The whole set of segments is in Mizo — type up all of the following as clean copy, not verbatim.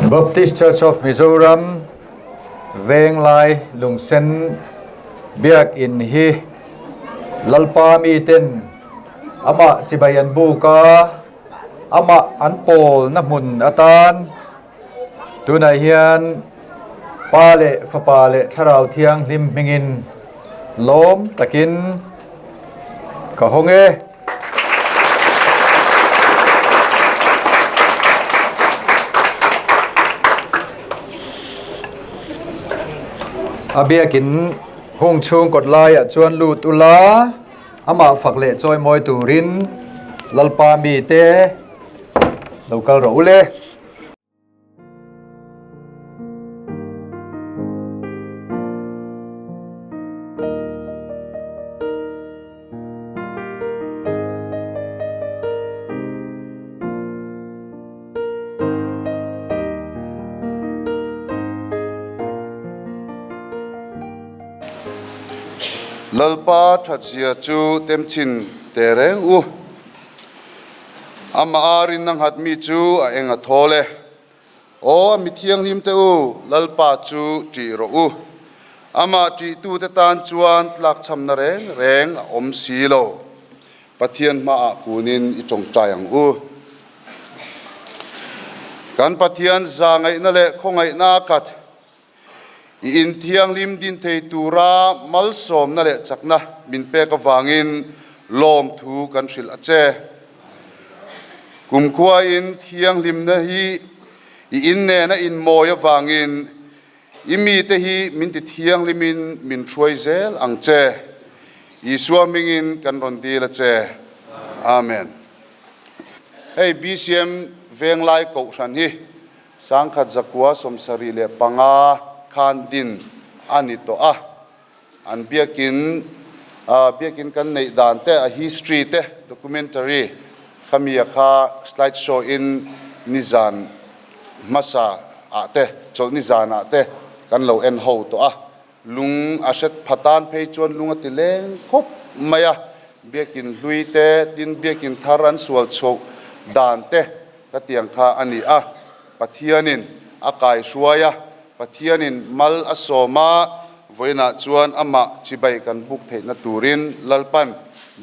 Baptist Church of Mizoram Venglai Lungsen Biakinn hi Lalpa miten amah chibai an buk a, amah an pawlna hmun atan tunah hian Pa leh Fapa leh Thlarau Thianghlim hmingin lawm takin ka hawng e. A biakin hung chhung kawt laiah chuan lut ula, amah fak leh chawimawi turin Lalpa mite lo kal rawh u le. Lalpa thatzia chu temchin teh reng u. Amah a rinna nghat mi chu a eng a thawl e. Aw a mi thianghlim te u, Lalpa chu ṭih rawh u. Amah ṭihtute tan chuan tlakchhamna reng reng a awm si lo. Pathian hmaah kunin i tawngtai ang u. Kan Pathian zahngaihna leh khawngaihna a khat. I inthianghlim din thei tura malsawmna leh chakna min pek avangin lawmthu kan hrilh a che. Kumkhuain thianghlimna hi i innena inmawi avangin i mite hi min ti thianghlimin min hruai zel ang che. Isua hmingin kan rawn dil a che. Amen. Hei BCM Venglai Kohhran hi 1975 khan din a ni tawh a, an biakin biakin kan neih dan te, a history te, documentary khami a kha slide show in nizan hmasa ah te, chawlh nizan ah te kan lo en ho tawh a, lung a hret pha tan phei chuan lung a ti leng khawp mai a, biakin hlui te, tin biakin thar an sual chhoh dan te Ka tiang kha a ni a, Pathianin a kaihruai a, Pathianin mal a sawm a, vawiinah chuan amah chibai kan buk theihna turin Lalpan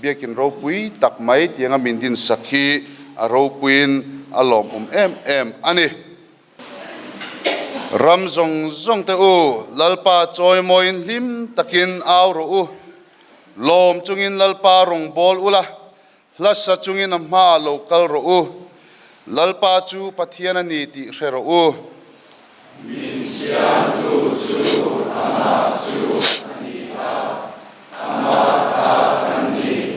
biakin ropui tak mai tianga min dinsak hi a ropuiin a lawmawm em em a ni. Ram zawng zawng te u, Lalpa chawimawiin hlim takin au rawh u, lawm chungin Lalpa rawngbâwl ula, Hlasa chungin a hmaah lo kal rawh u, Lalpa chu Pathian a ni tih hre rawh u. Min siamtu chu amah chu a ni a, amah ta kan ni.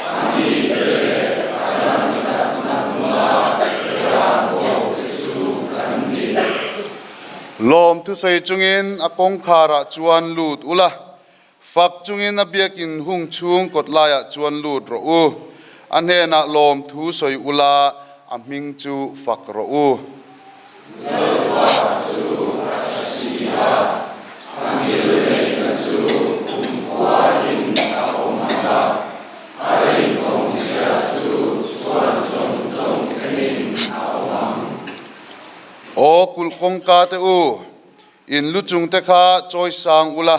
A ni te leh a kan thatna hmuna ram pawh te chu kan ni. Lawm thusawi chungin a kawngkharah chuan lut ula, Fak chungin a biakin hung chhung kawt laiah chuan lut rawh u. A hnenah lawmthu sawi ula, a hming chu fak rawh u. Lalpa chu a tha si a, a ngilneihna chu kumkhuain a awm ang a, a rinawmzia chu chhuan zawng zawng thlengin a awm ang. Aw kulh kawngka te u, In lu chung te kha chawi sang ula,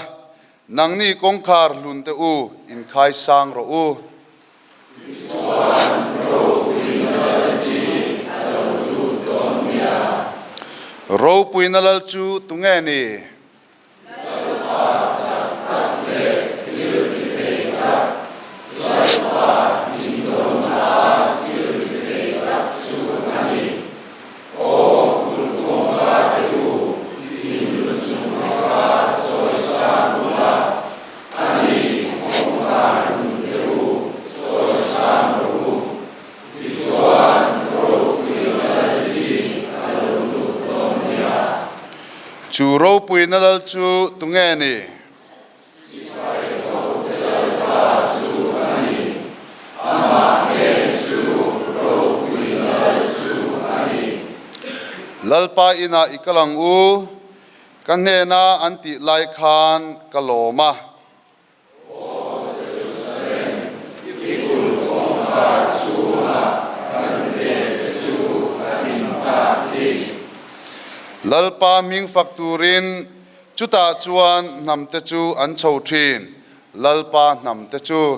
nangni kawngkhar hlun te u, in khai sang rawh u. Tichuan, ropuina lal hi a lo lut dawn nia. Ropuina lal chu tunge ni? Lalpa chak tak leh thil ti thei tak, Lalpa indawhna a thil ti thei tak chu a ni. Aw kulh kawngka te u, in lu chung kha chawi sang ula, a ni kawngka hlun te u, chawi sang rawh u. Tichuan, ropui lal hi a lo lut dawn nia. Chu ropuina lal chu tunge ni? Sipai hote Lalpa chu a ni, amah ngei chu ropui lal chu a ni. Lalpa inah i kal ang u, ka hnena an tih lai khan ka lawm a. Aw Jerusalem, i kulh kawngkhar chhungah kan te te chu a din tak hi. Lalpa hming fak turin chutah chuan hnamte chu an chho thin, Lalpa hnamte chu.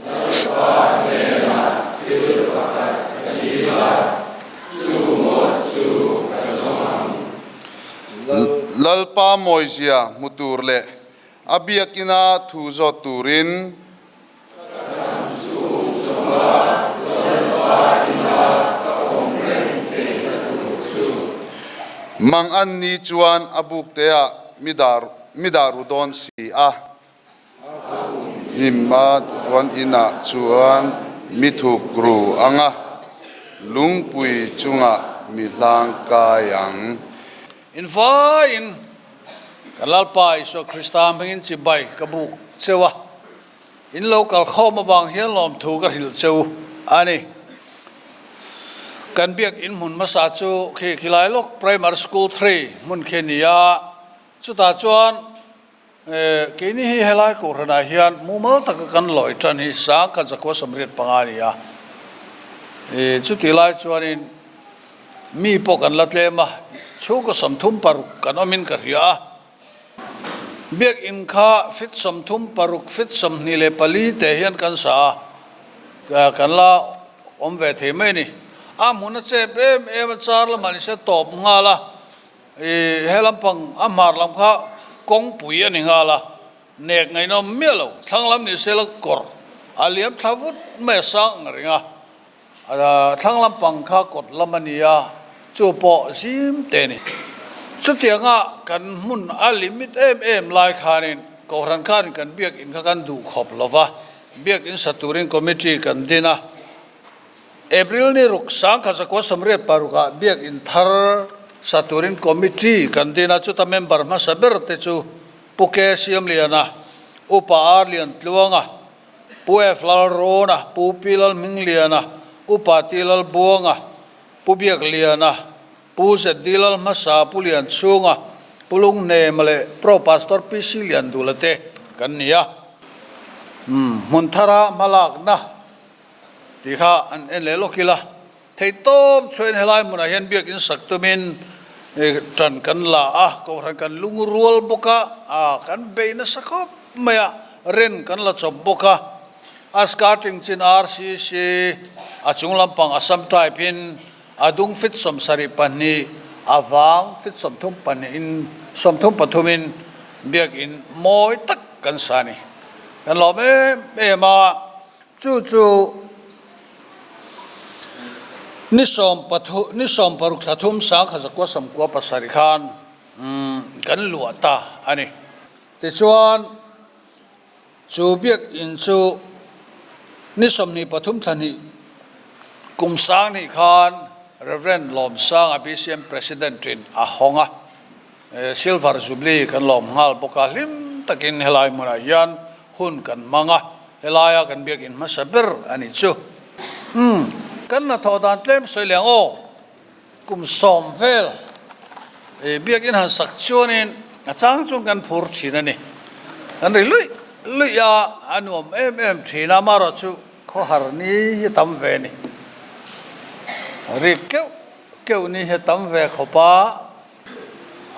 Lalpa hnenah thil pakhat ka dil a, chu ngawt chu ka zawng ang. Lalpa mawizia hmu tur leh a biakina thu zawt turin. Ka dam chhung zawnga Lalpa ina ka awm reng theihna tur chu. Mang an ni chuan a bukteah mi dar mi dah ru dawn si a. Hnim a puan inah chuan mi thuk ru ang a, lungpui chungah mi hlang kai ang. In vaiin kan Lalpa Isua Krista hmingin chibai ka buk cheu a. In lo kal khawm avang hian lawmthu ka hrilh che u a ni. Kan biak in hmun hmasa chu khi khilai lawk Primary School Three hmun khi a ni a, chutah chuan keini hi helai kohhranah hian mumal taka kan lawi tan hi sangkhat zakua 85 a ni a. Chutih lai chuanin mi pawh kan la tlem a, chhungkaw 36 kan awmin ka hria a. Biakinn kha fit 36 fit 24 te hian kan sa a, kan la awm ve thei mai a ni. A hmun a chep em em a, char lamah ni se tawp nghal a, ih he lampang a hmar lam kha kawngpui a ni nghal a, nek ngaihnawm miah lo, thlang lam ni se la kawr a liam thla vut mai a sang ang reng a, Thlang lampang kha kawt lam a ni a, chu pawh zim te a ni. Chutianga kan hmun a limit em em lai khanin Kohhran khanin kan biakinn kha kan duh khawp lo va, biakinn sa turin committee kan din a. April ni ruk 1986 ah biakinn thar sa turin committee kan din a, chuta member hmasa ber te chu Pu Ke Siamliana, Upa Ar Liantluanga, Pu F. Lalrawna, Pu Pi Lalhmingliana, Upa T. Lalbuanga, Pu Biakliana, Pu ZD Lalhmasa, Pu Lianchhunga, Pu Lunghnema leh Pro Pastor PC Liandula te kan ni a. Hmun thara hmalakna tih kha an en leh lawk ila. Theihtawp chhuain helai hmunah hian biakinn sak tumin ṭan kan la a, kohhran kan lungrual bawk a, kan bei nasa khawp mai a, ren kan la chawp bawk a. A skirting chin RCC a chung lampang Assam type in a dung fit 72, a vang fit 32 in 33 in biakinn mawi tak kan sa a ni. Kan lawm em em a, chu chu. Ni sawm pathu, ni sawm paruk thla thum 1997 khan kan luah ta a ni. Tichuan, chu biakinn chu ni 23 thla hnih kum 2000 khan Rev. Lawmsanga BCM President in a hawng a, Silver Jubilee kan lawm nghal bawk a, hlim takin helai hmunah hian hun kan hmang a. Helaia kan biakinn hmasa ber a ni chu. Umm, kan hnathawh dan tlem sawi leh ang aw. Kum sawm vel i biakinn han sak chuanin a chang chuan kan phur thin a ni. Kan ri luih luih a, a nuam em em thin a, amaherawh chu khawhar ni hi tam ve a ni. Ri keuh keuh ni hi a tam ve khawp a,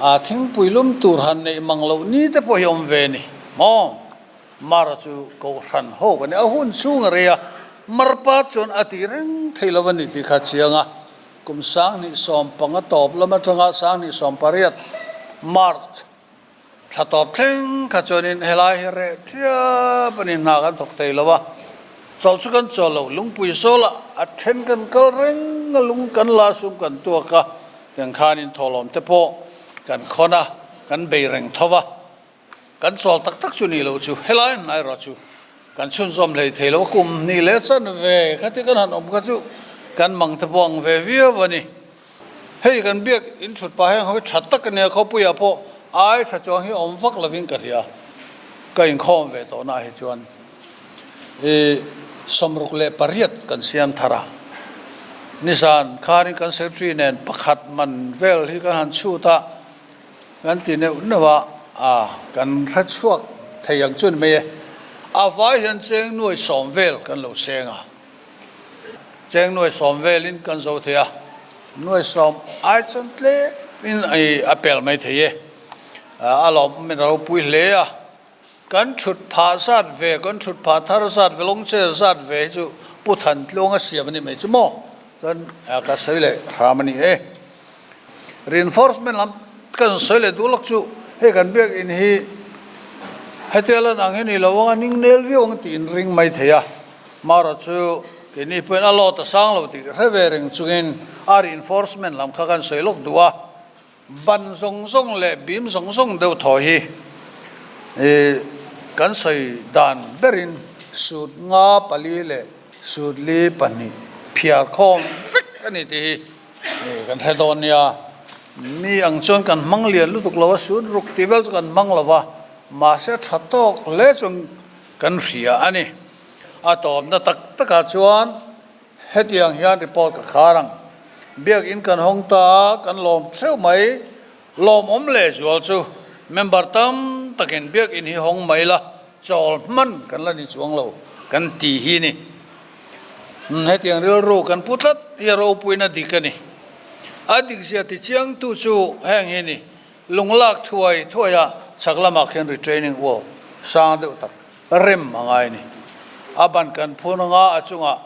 a thingpui lum tur han neih mang loh ni te pawh hi a awm ve a ni maw? Mara chu Kohhran ho ka ni. A hun chhung a rei a, Marpa chuan a tih reng thei lo a ni tih kha a chiang a. Kum 2015 tawp lam atanga 2018 March thla tawp thleng kha chuanin helai hi reh ṭhiap a ni, hna kan thawk thei lo a. Chawlh chu kan chawl lo, lungpui zawlah a then kan kal reng a, lung kan la sum kan tuak a, tiang khanin thawhlawm te pawh kan khawn a, kan bei reng tho va. Kan chawl tak tak chu ni lo chu helai hnai erawh chu kan chhunzawm hlei thei lo a, kum hnih leh chan ve khati kan han awm kha chu kan mang te pawh ang ve viau a ni. Hei kan biak in thut pah hian hawi tha tak a nia, khawpuiah pawh ai tha chuang hi awm vak lovin ka hria, ka inkhawm ve tawh naah hi chuan i 68 kan siam thar a, nizan khanin kan secretary nen pakhat man vel hi kan han chhut a, Kan ti neuh neuh a, a kan hre chhuak thei ang chu ni mai e. A vai hian cheng nuai sawm vel kan lo seng a, cheng nuai sawm velin kan zo thei a, nuai sawm ai chuan tlem in a pel mai thei e. A lawmawm in a ropui hle a. Kan thut phah zat ve, kan thut phah thar zat ve, lawng chair zat ve hi chu Pu Thantluanga siam a ni mai chu maw? Chuan ka sawi leh hram a ni e. Reinforcement lam kan sawi leh duh lawk chu hei kan biakin hi hetia lan ang hi ni lo ang a ning nel viau ang tih in ring mai thei a. Marawh chu keini pawhin a lawt a sang lo tih hre ve reng chungin a reinforcement lam kha kan sawi lawk duh a. Ban zawng zawng leh bim zawng zawng deuh thaw hi kan sawi dan berin sut nga pali leh sut li pahnih phiar khawm vek a ni tih hi kan hre dawn nia. Mi ang chuan kan hmang lian lutuk lo a, sut ruk tih vel chu kan hmang lo va, mahse tha tawk hle chuan kan hria a ni. A tawpna tak takah chuan Hetiang hian report ka khar ang. Biakinn kan hawng ta a, kan lawm theuh mai. Lawmawm leh zual chu member tam takin biakinn hi hawng mai la, chawl hman kan la ni chuang lo kan ti hi ni. Hetiang rilru kan pu tlat hi a ropuina dik a ni. A dikzia tichiangtu chu heng hi ni, lunglak thuai thuaia chhak lamah khian retraining wall sang deuh tak Rem a ngai a ni. A ban kan phun anga a chungah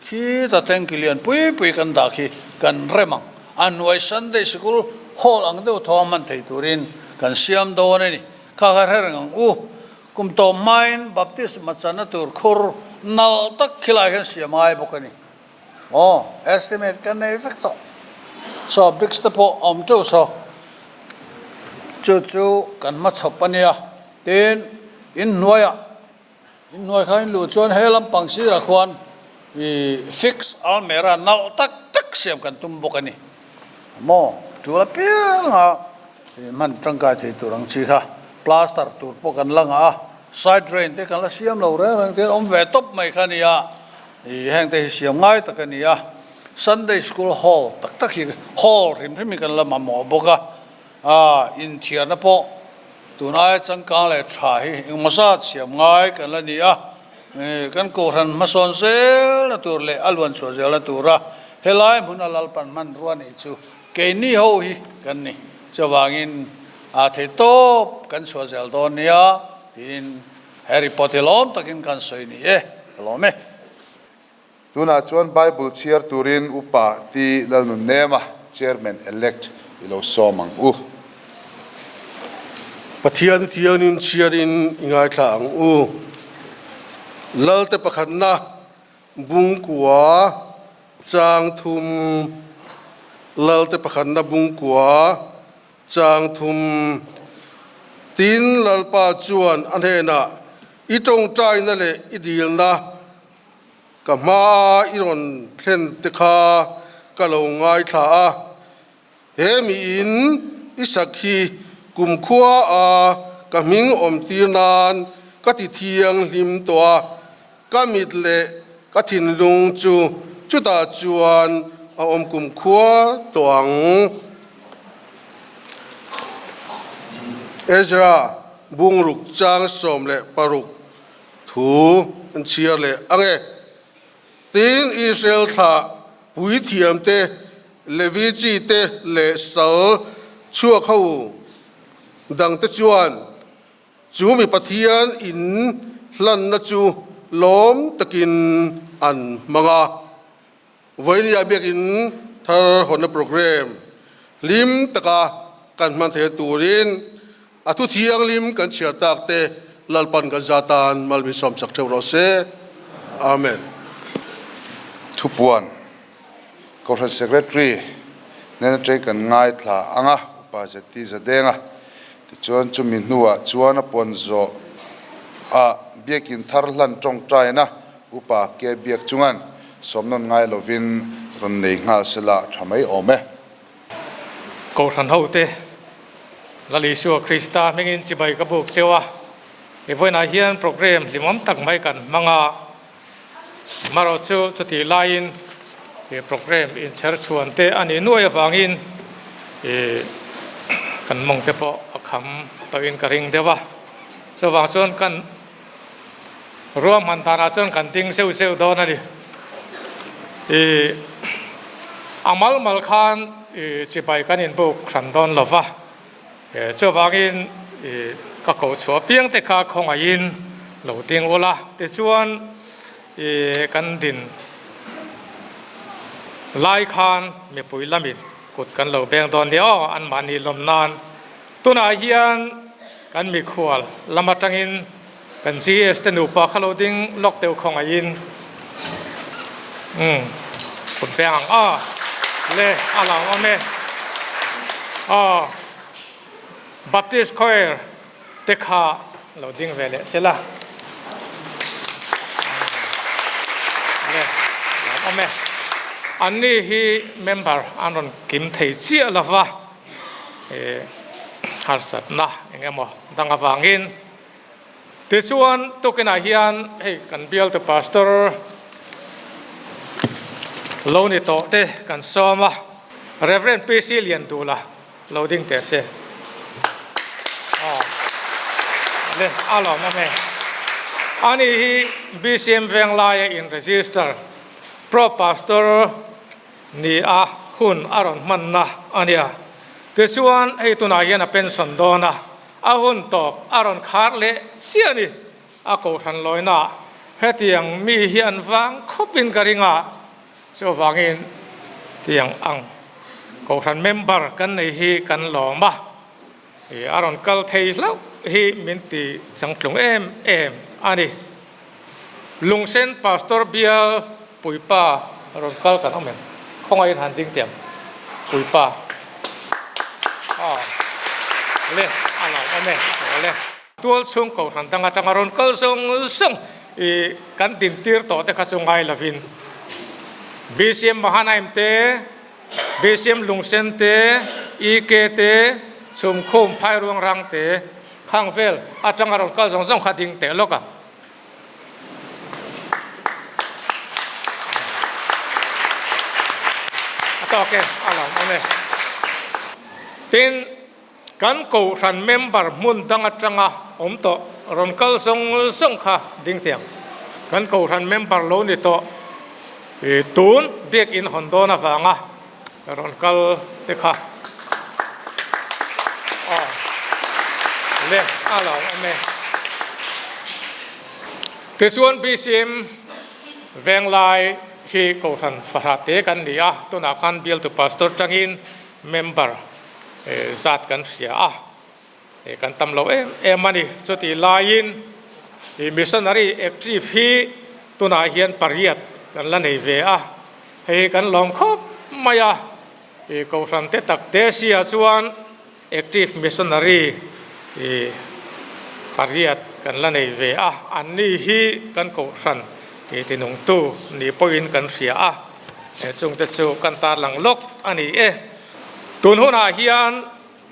khita tanki lian pui pui kan dah khi kan rem ang. A hnuai Sunday Sikul hall ang deuh thaw a hman thei turin kan siam dawn a ni. Kha kha hre reng ang u. Kum tawp hmain Baptisma channa tur khur nalh tak khilai hian siam a ngai bawk a ni. Aw, estimate kan nei vek tawh. Saw bricks te pawh a awm teuh saw. Chu chu kan hmachhawp a nia. Tin, inhnuaiah, inhnuai kha in luh chuan he lampang sirah khuan ih fix almera nalh tak tak siam kan tum bawk a ni. Maw, tul apianga ih hman tangkai thei tur ang chi kha plaster tur pawh kan la ngah a, side drain te kan la siam lo reng reng te awm ve tawp mai kha a ni a, ih heng te hi siam ngai tak a ni a. Sunday school hall tak tak hi hall hrim hrim hi kan la mamawh bawk a. A inthiarna pawh tun aia changkang leh tha hi engmaw zat siam ngai kan la ni a, kan kohhran hmasawn zelna tur leh a luan chhuah zelna tura helai hmuna Lalpan hmanrua nih chu keini ho hi kan ni. Chuvangin a thei tawp kan chhuah zel dawn nia tiin he report hi lawm takin kan sawi ni e, ka lawm e. Tunah chuan Bible chhiar turin Upa T. Lalnunnema, Chairman Elect, i lo sawm ang u. Pathian thiangin chhiarin i ngaithla ang u. Lalte pakhatna bungkua chang thum Lalte pakhatna bungkua chang thum Tin, Lalpa chuan a hnenah, I tawngtaina leh i dilna Ka hmaa i rawn thlen te kha ka lo ngaithla a, he miin i sak hi kumkhua a ka hming awm tir nan ka ti thianghlim tawh a, ka mit leh ka thinlung chu chutah chuan a awm kumkhua tawh ang. Ezra bungruk chang 16. Thu an chhiar leh ang e. Tin, Israel thlah puithiamte, Levi chite leh sal chhuak ho dangte chuan chu mi Pathian in hlanna chu lawm takin an hmang a. Vawinia biakin thar hawnna programme hlim taka kan hman theih turin a thu thianghlim kan chhiar tak te Lalpan kan za tan mal min sawm chak theuh rawh se. Amen. Thupuan, Kohhran Secretary nen atangin kan ngaithla ang a, Upa Zeti Zadenga tichuan chumi hnuah chuan a puan zawh ah biakin thar hlan tawngtaina Upa ke biak chungan sawmnawn ngai lovin rawn nei nghal sela tha mai awm e. Kohhran hote, Lal Isua Krista hmingin chibai ka buk cheu a, i vawiinah hian program hlimawm tak mai kan hmang a, marawh chu chutih laiin i program inchher chhuan te a nih nuai avangin i kan mawng te pawh a kham tawhin ka ring deuh a, chuvang chuan kan Ruahman danah chuan kan ding zeuh zeuh dawn a ni. Ih. A mal mal khan chibai kan inbuk hran dawn lo va, chuvangin ka koh chhuah piang te kha khawngaihin lo ding ula, tichuan kan din lai khan mipui lamin kut kan lo beng dawn nia aw, anmahni lawm nan. Tunah hian kan mikhual lam atangin Kan GS te nupa kha lo ding lawk deuh khawngaihin umm kut beng ang a le a lo awm e aw Baptist Choir te kha lo ding ve leh se la le a lo awm e anni hi member an rawn kim thei chiah lova eh harsatna eng emaw dang avangin. Tichuan tukinah hian hei kan bialtu pastor lo ni tawh te kan sawm a, Rev. PC Liandula lo ding teh se. Aw le a lawm awm e. Ani hi BCM Venglaia in register Pro Pastor ni a hun a rawn hmanna a nia. Tichuan hei tunah hian a pension dawn a. A hun tawp a rawn khar leh chiah a ni. A kohhran lawina hetiang mi hi an vang khawpin ka ring a, chuvangin tiang ang kohhran member kan nei hi kan lawm a, a rawn kal thei hlauh hi min ti changtlung em em a ni. Lungsen Pastor Bial Puipa rawn kal kan awm em? Khawngaihin han ding tiang Puipa. Aw le a lo awm e aw le. Tual chhung kohhran dang atanga rawn kal zawng zawng i kan din tir tawh te kha chu ngai lovin BCM Mahanaim te, BCM Lungsen te, EK te, Chhumkhum Phairuang Rang te khang vel atanga rawn kal zawng zawng kha ding teh lawk a. A tawk e, a lo awm e. Tin, kan kohhran member hmun dang atanga awm tawh rawn kal zawng zawng kha ding thiang. Kan kohhran member lo ni tawh i tun biakinn hawn dawn avanga rawn kal te kha aw le a lo awm e. Tichuan BCM Venglai hi kohhran fahrah te kan ni a, tunah khan bialtu pastor tangin member zat kan hria a. Kan tam lo em em a ni. Chutih laiin ih missionary active hi tunah hian pariat kan la nei ve a, hei kan lawm khawp mai a. Ih kohhran te tak te sia chuan active missionary ih pariat kan la nei ve a, anni hi kan kohhran ih tinungtu ni pawhin kan hria a, chungte chu kan tarlang lawk a ni e. Tun hunah hian.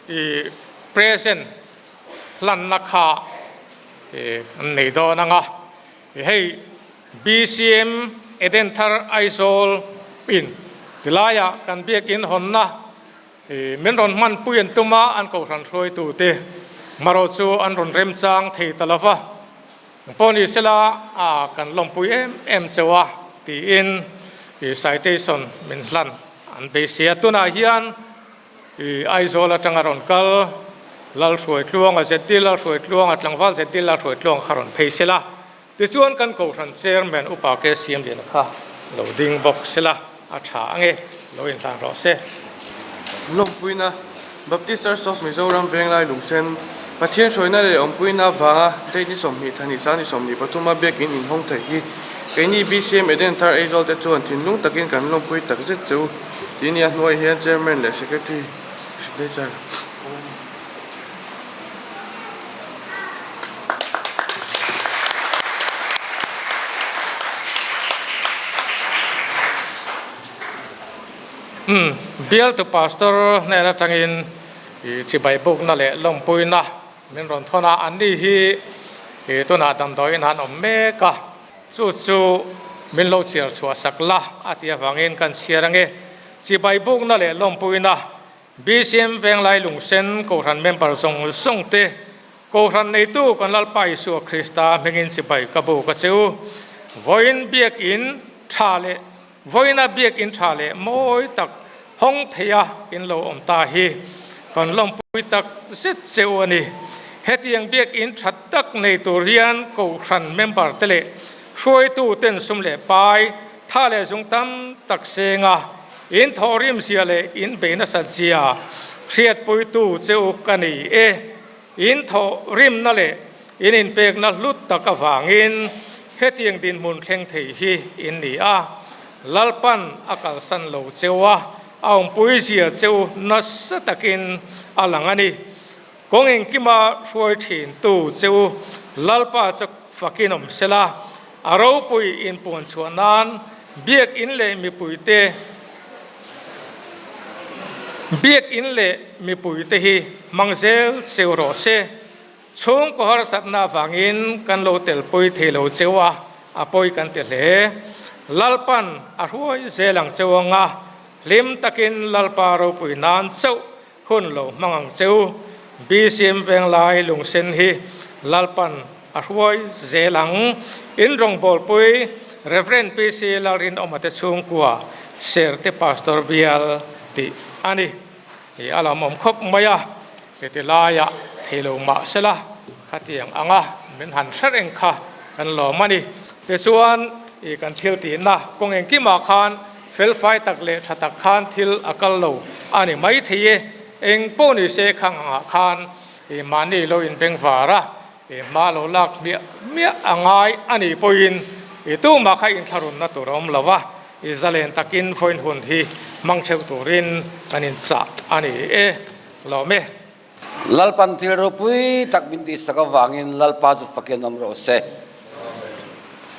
I present hlanna kha an nei dawn ang a, hei BCM Edenthar Aizawl in tilaiah kan biakin hawnna min rawn hmanpui an tum a, an kohhran hruaitute marawh chu an rawn remchang thei ta lo va, pawh ni sela kan lawmpui em em cheu a tiin citation min hlan an beisei a, tunah hian I Aizawl atanga rawn kal Lalhruaitluanga, ZD Lalhruaitluanga, tlangval ZD Lalhruaitluanga kha rawn phei sela. Tichuan kan Kohhran Chairman Upa KCM Liana kha lo ding bawk sela, a tha ange, lo inhlan rawh se. Lawmpuina, Baptist Church of Mizoram Venglai Lungsen, Pathian hruaina leh awmpuina avanga date ni 20 thla sang ni 23 a biakin inhawng theih hi keini BCM Edenthar Aizawl te chuan thinlung takin kan lawmpui takzet che u. Tih nia hnuai hian Chairman leh Secretary signature Umm, bialtu pastor hnen atangin i chibai bukna leh lawmpuina min rawn thawn a, anni hi i tunah damdawiin an awm mek a. Chu chu min lo chhiar chhuah sak la a tih avangin kan chhiar ange. Chibai bukna leh lawmpuina BCM Venglai Lungsen Kohhran member zawng zawng te, Kohhran neitu kan Lalpa Isua Krista hmingin chibai ka buk a che u. Vawiin biakin tha leh Vawiina biakin tha leh mawi tak. Hawng theia in lo awm ta hi kan lawmpui tak zet cheu a ni. Hetiang biakinn tha tak nei tur hian Kohhran member te leh hruaitu ten sum leh pai, tha leh zung tam tak senga in thawhrim zia leh in bei nasat zia hriatpuitu cheu ka ni e. In thawhrimna leh in inpekna hlut tak avangin hetiang dinhmun thleng thei hi in ni a, Lalpan a kalsan lo cheu a, a awmpui zia cheu nasa takin a lang a ni. Kawng engkima hruai thintu cheu Lalpa chu fakin awm sela, a ropui inpuan chhuah nan Biakinn leh mipuite Biakinn leh mipuite hi hmang zel cheu rawh se. Chhungkaw harsatna avangin kan lo telpui thei lo cheu a, a pawi kan ti hle. Lalpan a hruai zel ang cheu anga, hlim takin Lalpa ropui nan chauh hun lo hmang ang cheu. BCM Venglai Lungsen hi Lalpan a hruai zel ang. In rawngbawlpui Rev. PC Lalrinawma te chhungkua Serte Pastor Bial tih a ni. I a lam awm khawp mai a, heti laiah thei lo mah sela khatiang anga min han hre reng kha kan lawm a ni. Tichuan i kan thil tihna kawng engkimah khan felfai tak leh tha tak khan thil a kal lo a ni mai thei e. Eng pawh ni se khang angah khan i mahni lo inbengvar a, i hma lo lak hmiah hmiah a ngai a nih pawhin i tumah kha inthlahrunna tur a awm lo a, i zalen takin vawiin hun hi hmang theuh turin kan inchah a ni e. Lawm e. Lalpan thil ropui tak min tihsak avangin Lalpa chu fakin awm rawh se.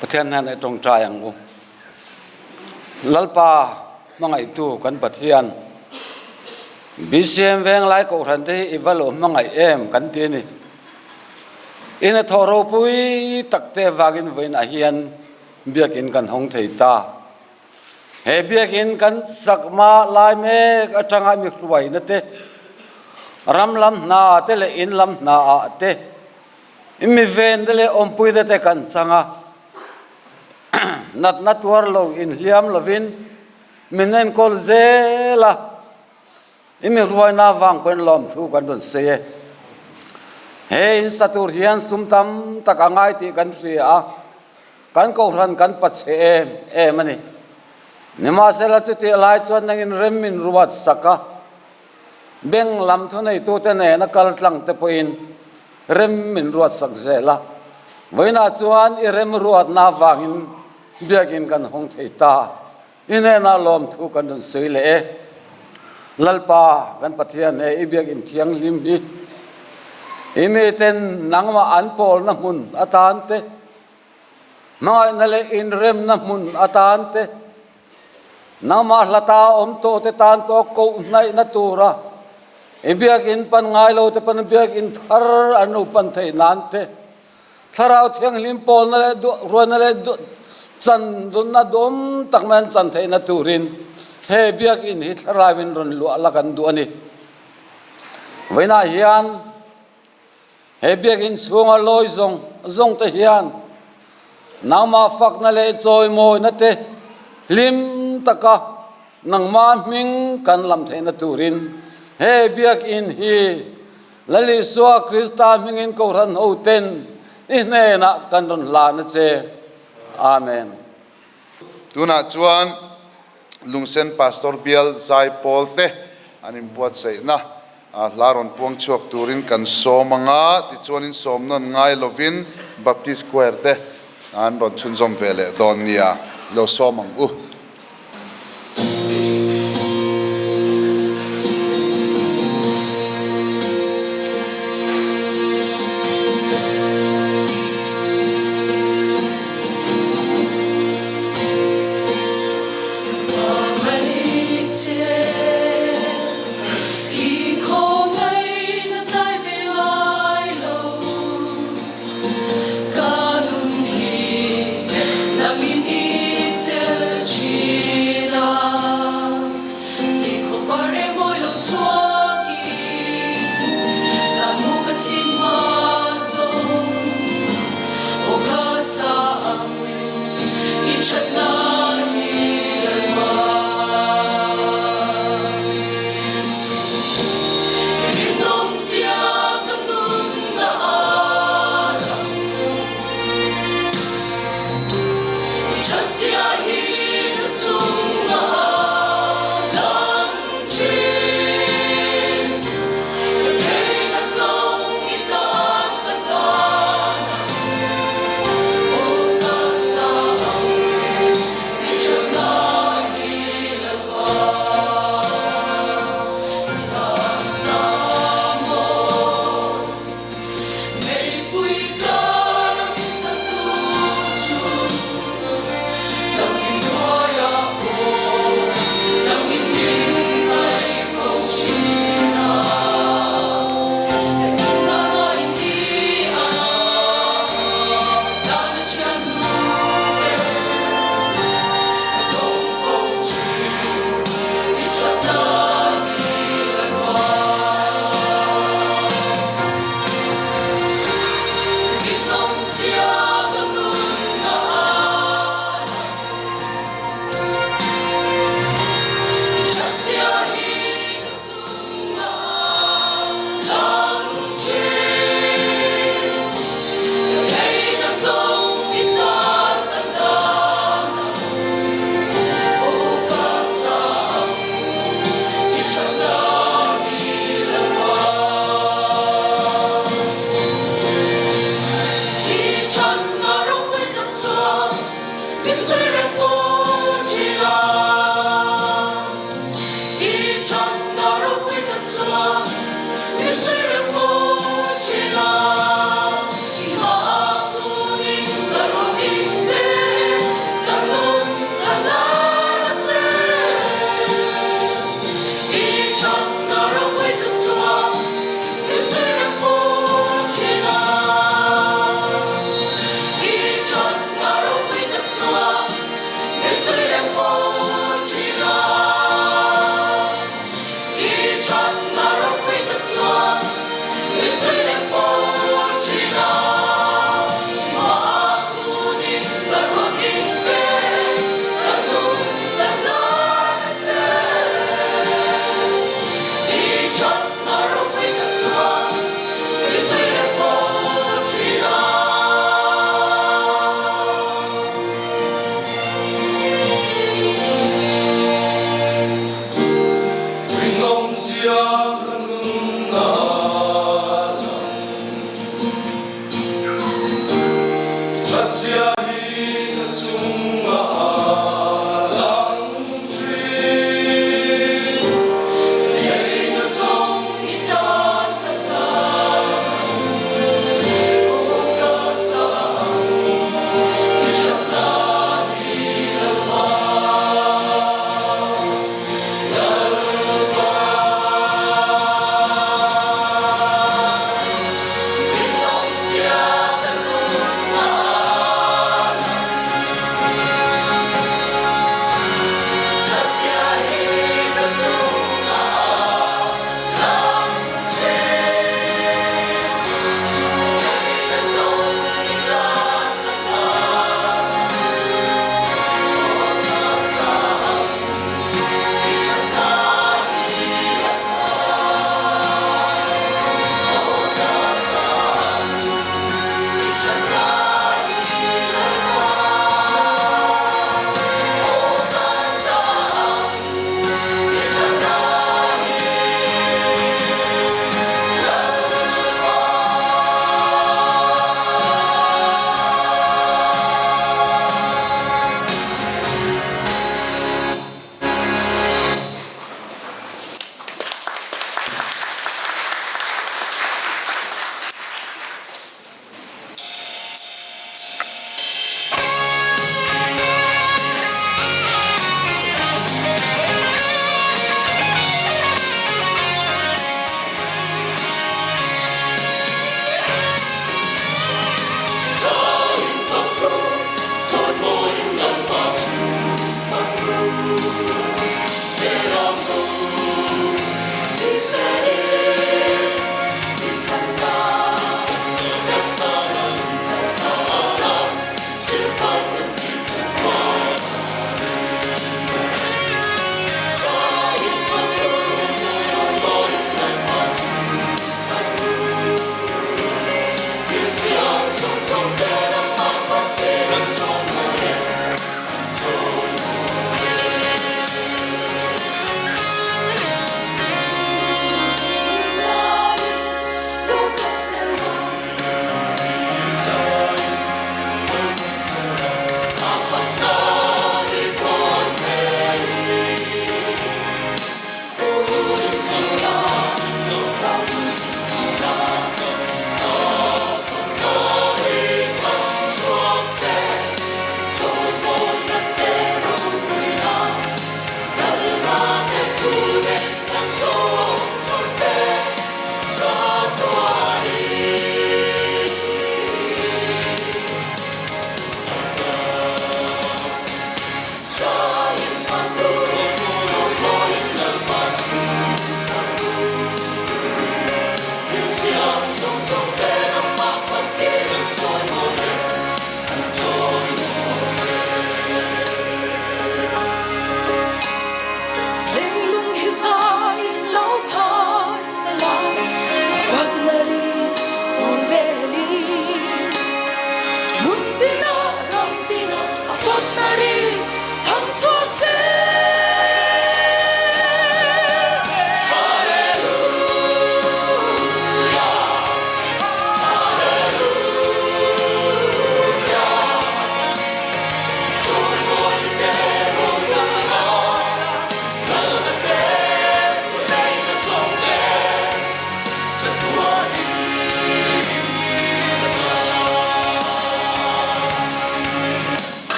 Pathian hnenah i tawngtai ang u. Lalpa hmangaihtu kan Pathian, BCM Venglai Kohhran te hi i va lo hmangaih em kan ti a ni. I hnathawh ropui tak te avangin vawiinah hian biakinn kan hawng thei ta. He biakinn kan sakma lai mek atanga mi hruaina te, ram lam hna te leh in lam hna ah te, mi ven te leh awmpui te te kan chang a, natna tuar lo inhliam lovin min enkawl zel a. I mi hruaina avang pawhin lawmthu kan rawn sawi e. He in sa tur hian sum tam tak a ngai tih kan hria a, kan kohhran kan pachhe em em a ni. Nimahsela chutih lai chuan nangin rem min ruat sak a, bank lam thuneitute nena kal tlang te pawhin rem min ruat sak zel a. Vawiinah chuan i rem ruatna avangin biakin kan hawng thei ta. I hnenah lawmthu kan rawn sawi leh e. Lalpa kan Pathian he i biakinn thianghlim hi i miten nangmah an pawlna hmun atan te, hmangaihna leh inremna hmun atan te, nangmah hlata awm tawh te tan pawh kohhnaihna tura i biakinn pan ngai lo te pawn biakinn thar an lo pan theih nan te, Thlarau Thianghlim pawlna leh ruaina leh chan dunna dawm tak mai an chan theihna turin he biakinn hi thlarauin rawn luah la kan duh a ni. Vawiinah hian he biakinn chhunga lawi zawng zawng te hian nangmah fakna leh chawimawina te hlim taka nangmah hming kan lam theihna turin he biakinn hi Lal Isua Krista hmingin Kohhran hoten i hnenah kan rawn hlan a che. Amen. Tunah chuan Lungsen Pastor Bial Zaipawl te an inbuatsaihna hla rawn puang chhuak turin kan sawm ang a, tichuanin sawm nawn ngai lovin Baptist Choir te an rawn chhunzawm ve leh dawn nia, lo sawm ang u.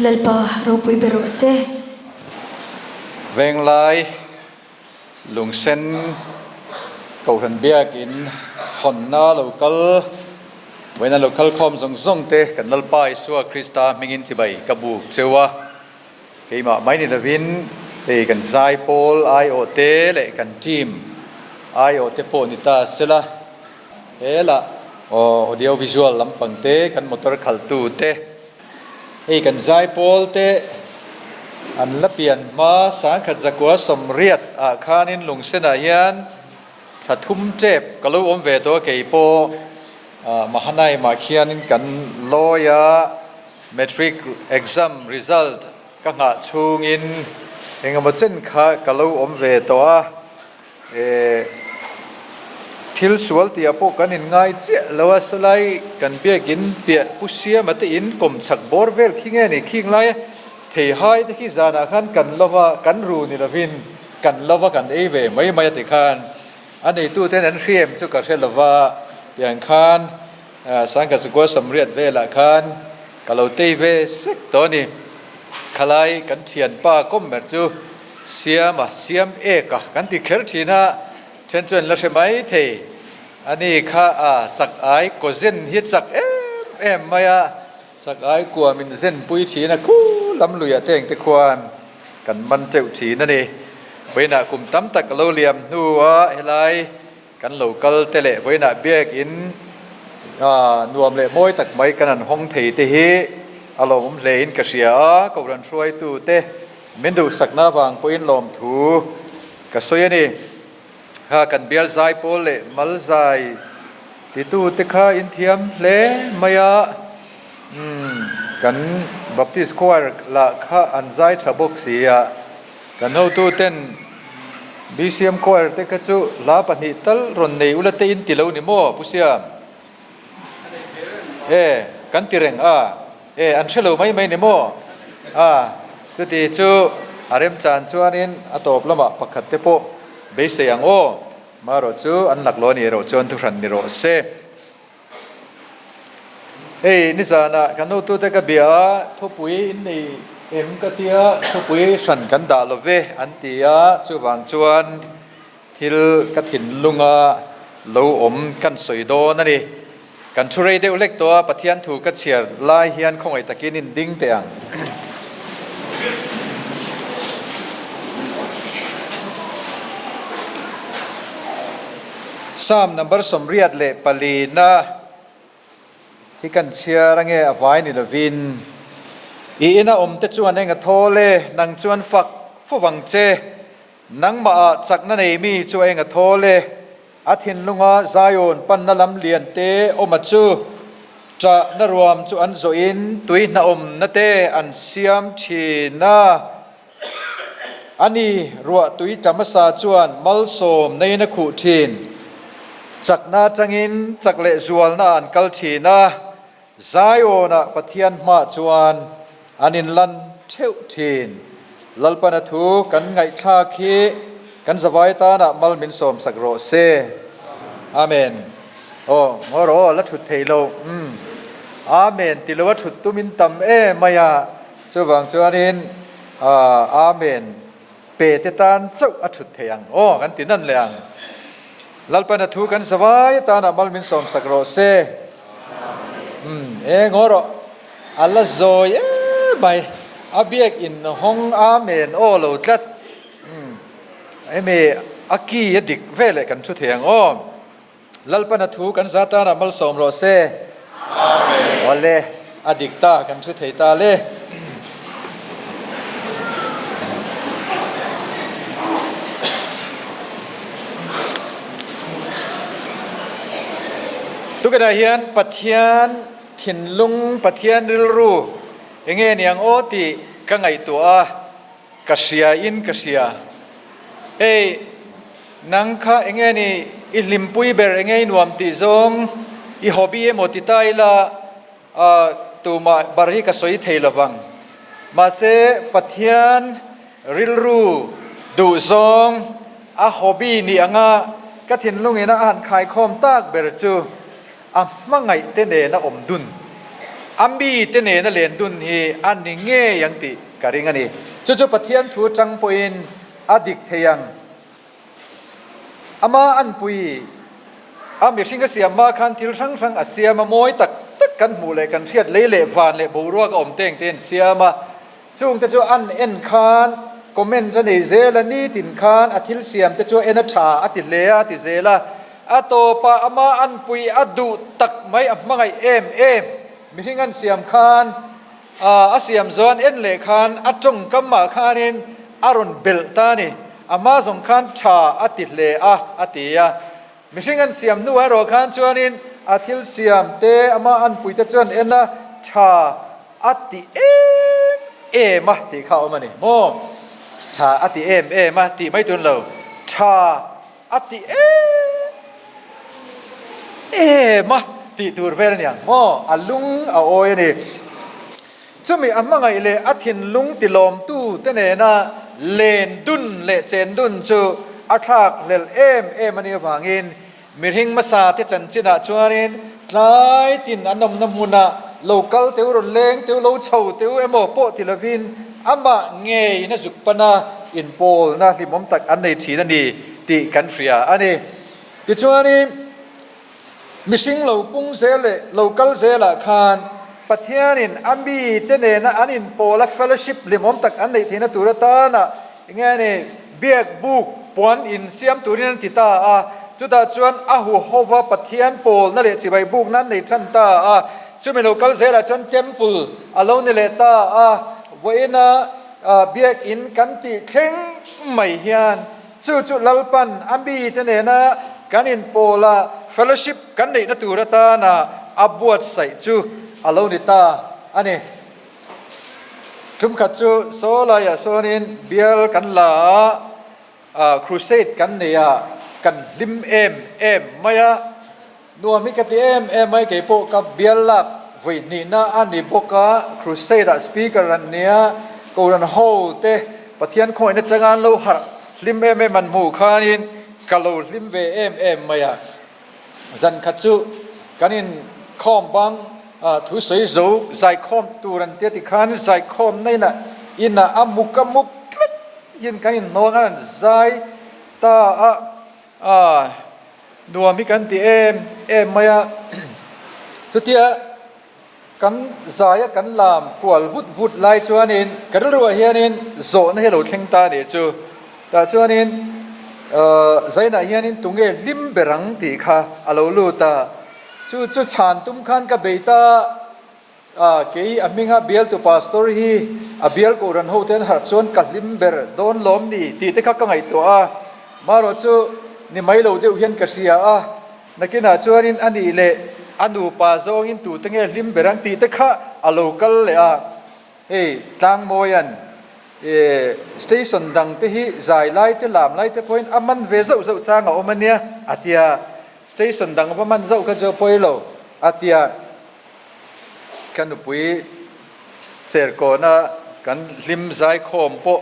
Lalpa ropui ber rawh se. Venglai Lungsen Kohhran Biakin hawnna lo kal vawiin a lo kal khawm zawng zawng te kan Lalpa Isua Krista hmingin chibai ka buk cheu a. Keimah mai ni lovin hei kan zaipawl aiawh te leh kan team aiawh te pawh ni ta sela helah audio visual lampang te kan motor khalhtu te hei kan zaipawl te an la pian hma sangkhat zakua sawmriat ah khanin lungsenah hian thla thum tep ka lo awm ve tawh a keipawh Mahanaimah khianin kan lawi a. Matric exam result ka nghah chhungin engemaw chen kha ka lo awm ve tawh a, eh thil sual tih ah pawh kan in ngai chiah lo a, sawlai kan biakin piah Pu Siama te in kawm chak bawr vel khi nge ni khing lai a, theihai te khi zanah khan kan lo va, kan ru ni lovin kan lo va kan ei ve mai mai a ti khan a neitu ten an hriam chu ka hre lo va, tiang khan. Sangkachukua Samriat velah khan ka lo tei ve sek tawh a ni. Khalai kan thianpa kawm ber chu Siama, Siam Eka kan ti kher thin a, then chuan la hre mai thei. Ani kha a chak ai kaw zen hi chak em em mai a, chak ai kua min zen pui thin a, khu lam luiah te engte khuan kan man teuh thin a ni. Vawiinah kum tam tak a lo liam hnua helai Kan lo kal te leh vawiinah biakin nuam leh mawi tak mai kan han hawng thei te hi a lawmawm hle in ka hria a, Kohhran hruaitu te min duhsakna avang pawhin lawmthu ka sawi a ni. Kha kan bial zai pawl leh mal zai titu te kha in thiam hle mai a, umm kan Baptist Choir lah kha an zai tha bawk si a. Kan hotu ten BCM Choir te kha chu hla pahnih tal rawn nei ula te in ti lo ni maw Pu Siam? E, kan ti reng a, e an hre lo mai mai ni maw? A, chuti chu a remchan chuanin a tawp lamah pakhat te pawh beisei ang aw, marawh chu an laklawh a ni erawh chuan thuhran ni rawh se. Hei nizanah kan hotute ka bia a, thupui in nei em ka tia, thupui hran kan dah lo ve an ti a, chuvang chuan thil ka thinlunga lo awm kan sawi dawn a ni. Kan thu rei deuh lek tawh a, Pathian thu ka chhiar lai hian khawngaih takin in ding teh ang. Psalm number 84 na hi kan chhiar ange a vai ni lovin, I ina awm te chuan eng a thawl e, nang chuan fak fo vang che, nangmah ah chakna nei mi chu eng a thawl e, a thinlunga Zion panna lam lian te awm a chu, ṭahna ruam chu an zawhin tui hnahawmna te an siam ṭhin a. A ni, ruah tui tla hmasa chuan malsawm neiin a khuh thin. Chakna atangin chak leh zualna an kal thin a, Zion-ah Pathian hmaah chuan an inlan theuh thin. Lalpana thu kan ngaihthlak hi kan zavai tanah mal min sawmsak rawh se. Amen. Aw, ngaw rawh aw, la thut thei lo. Umm. Amen ti lo a thut tumin tam em mai a. Chuvang chuanin Amen pe te tan chauh a thut thei ang aw kan ti nan leh ang. Lalpan a thu kan zavai atana mal min sawmsak rawh se. Umm e ngaw rawh a la zawi em mai a biak in hawng Amen aw lo tlat. Umm hemi a key a dik veleh kan thu thei ang aw. Lalpan a thu kan za tanah malsawm rawh se. Amen. Awle, a dik ta, kan thu thei ta le. Tukinah hian Pathian thinlung, Pathian rilru enge niang aw tih ka ngaihtuah a. Ka hria in ka hria. Hei, nang kha enge ni i hlimpui ber enge i nuam tih zawng i hobby emaw ti ta ila tumah bar hi ka sawi thei lovang. Mahse, Pathian rilru duh zawng a hobby nih anga ka thinlungin a han khaikhawm tak ber chu a hmangaih te nena awm dun. A mite nena len dun hi a ni ngei ang tih ka ring a ni. Chu chu Pathian thu atang pawhin a dik thei ang. Ama anpui a mihring a siam hma khan thil hrang hrang a siam a, mawi tak tak kan hmuh leh kan hriat lei leh van leh boruak a awm teng te an siam a. Chungte chu an en khan comment a nei zel a, nitin khan a thil siam te chu a en a tha a ti hle a ti zel a. A tawpah ama anpui a duh tak mai a hmangaih em em mihring an siam khan a siam zawh an en leh khan a tawngkam ah khanin a rawn belh ta a ni. Ama zawng khan tha a ti hle a a ti a. Mihring an siam hnu erawh khan chuanin a thil siam te ama anpui te chuan en a tha a ti em em a tih kha a awm a ni maw? Tha a ti em em a tih mai tun lo, tha a ti em em a tih tur vel a ni ang maw? A lung a awi a ni. Chumi a hmangaih leh a thinlung tilawmtu te nena len dun leh chen dun chu a thlak hlelh em em a nih avangin Mihring hmasa te chanchinah chuanin tlai tin an awmna hmunah lo kal teu rawn leng teu lo chho teu emaw pawh ti lovin amah ngeiin a zuk pana inpawlna hlimawm tak an nei thin a ni tih kan hria a ni. Tichuanin mihring lo pung zel leh lo kal zelah khan Pathianin a mite nena an inpawla fellowship hlimawm tak an neih theihna tur atana Enge a ni? Biak buk puan in siam turin an ti ta a, chutah chuan a huhova Pathian pawlna leh chibai bukna an nei than ta a, chumi lo kal zelah chuan temple a lo ni leh ta a, vawiina biak in kan tih thleng mai hian chu chu Lalpan a mite nena kan inpawla fellowship kan neihna tur atana a buatsaih chu a lo ni ta a ni. Tumkhat chu saw laiah sawnin bial kan la a, crusade kan nei a, kan hlim em em mai a, nuam hi ka ti em em mai, kei pawh ka bial lak vawi hnihna a ni bawk a, crusade ah speaker an nia, Kohhran ho te Pathian khawngaihna changa an lo harh hlim em em an hmuh khanin ka lo hlim ve em em mai a. Zan khat chu kan in khawm bang thu sawi zo zaikhawm tur an tia tikhan zaikhawm na inah inah a muk a muk tlat in kan in hnawng a an zai ta a ah nuam hi kan ti em em mai a chutia Kan zaia kan lam kual vut vut lai chuanin ka rilruah hianin zawhna hi a lo thleng ta a nih chu. Tah chuanin Zainah hianin tunge hlim ber ang tih kha a lo lut a. Chu chu chhan tum khan ka bei ta a, kei a hminga bialtu pastor hi a bial kohhran ho te an harh chuan ka hlim ber dawn lawm ni tih te kha ka ngaihtuah a. Marawh chu ni mai lo deuh hian ka hria a. Nakinah chuanin a nih leh a nupa zawngin tute nge hlim ber ang tih te kha a lo kal leh a, hei Tlangmawia'n station dang te hi zai lai te lam lai te pawhin a man ve zauh zauh chang a awm a nia a tia, station dang va man zauh kha chu a pawi lo a tia. Ka nupui Serkawna kan hlim zaikhawm pawh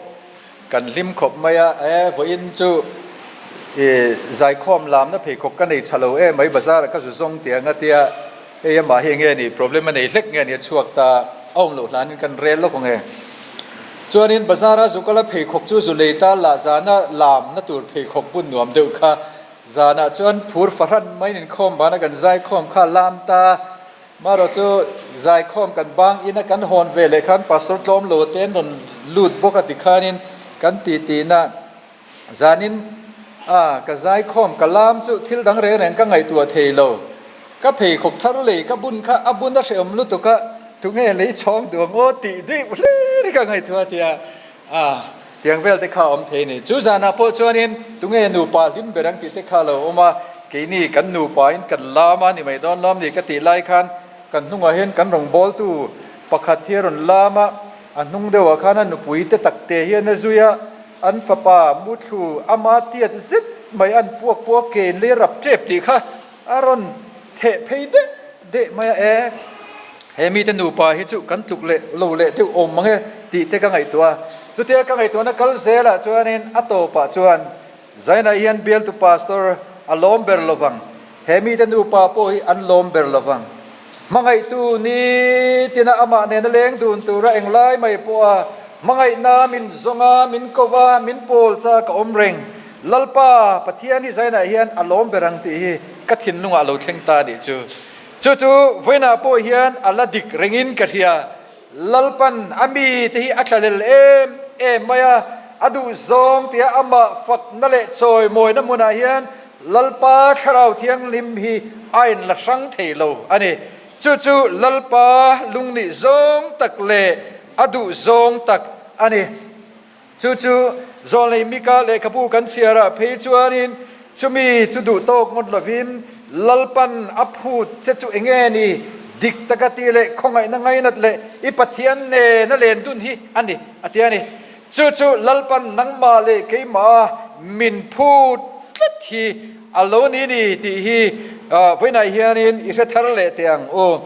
kan hlim khawp mai a, e vawiin chu i zaikhawm lamna pheikhawk ka nei tha lo em mai bazar ah ka zu zawng tih ang a tia, hei amah hi enge ni problem a nei hlek nge ni a chhuak ta a awm loh hlanin kan rel lawk ang e. Chuanin bazar a zu kal a pheikhawk chu zu lei ta lah zana lamna tur pheikhawk bun nuam deuh kha Zanah chuan phur fahran maiin inkhawm vana kan zaikhawm kha a lam ta. Marawh chu zaikhawm kan bang ina kan hawn ve leh khan Pastor tlawm lo te an rawn lut bawk a tikhanin kan ti tihna zanin a ka zaikhawm ka lam chu thil dang reng reng ka ngaihtuah thei lo. Ka pheikhawk thar lei ka bun kha a bun a hrehawm lutuk a, tunge lei chhawng duh ang aw tih deuh hlir ka ngaihtuah a tia. A, tiang vel te kha a awm thei a ni. Chu zanah pawh chuanin tunge nupa hlim ber ang tih te kha a lo awm a, keini kan nupain kan lam a ni mai dawn lawm ni ka tih lai khan kan hnungah hian kan rawngbawltu pakhat hi a rawn lam a, a hnung deuhah khan a nupui te tak te hian a zui a, an fapa muthlu ama tiat zet mai an puak puak kein lei rap tep tih kha A rawn theh phei deuh deuh mai a, e, he mite nupa hi chu kan tluk leh lo leh deuh awm mang e tih te ka ngaihtuah a. Chutia ka ngaihtuahna kal zelah chuanin a tawpah chuan Zainah hian bialtu pastor a lawm ber lovang, he mite nupa pawh hi an lawm ber lovang. Hmangaihtu nitina amah nena leng dun tura englai mai pawha hmangaihna min zawnga min ko va, min pawl cha ka awm reng. Lalpa, Pathian hi zainah hian a lawm ber ang tih hi ka thinlungah a lo thleng ta a nih chu. Chu chu vawiinah pawh hian a la dik rengin ka hria. Lalpan a mite hi a thlalel em em mai a, a duhzawng tia amah fakna leh chawimawina hmunah hian Lalpa Thlarau Thianghlim hi a inla hrang thei lo a ni. Chu chu Lalpa lungnih zawng tak leh a duhzawng tak a ni. Chu chu Zawlnei Mika lehkhabu kan chhiarah phei chuanin chumi chu duh tawk ngawt lovin Lalpan a phut che chu enge ni, dik taka ti leh khawngaihna ngainat leh i Pathian nena len dun hi a ni, a ti a ni. Chu chu Lalpan nangmah leh keimah min phut tlat hi a lo ni ni tih hi vawiinah hianin i hre thar leh teh ang u.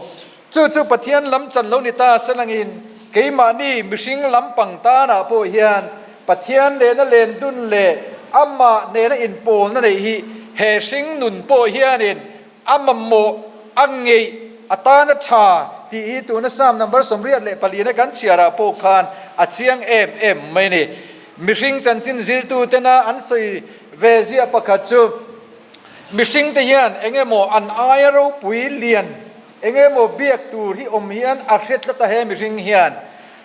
Chu chu Pathian lam chan lo ni ta selangin keimahni mihring lampang tanah pawh hian Pathian nena len dun leh amah nena inpawlna neih hi he hring nun pawh hianin a mamawh a ngeih atana tha tih hi tuna Psalm number 84 na kan chhiarah pawh khan a chiang em em mai ni. Mihring chanchin zirtutena an sawi ve ziah pakhat chu mihringte hian engemaw an aia ropui lian Eng emaw biak tur hi awm hian a hre tlat a he mihring hian.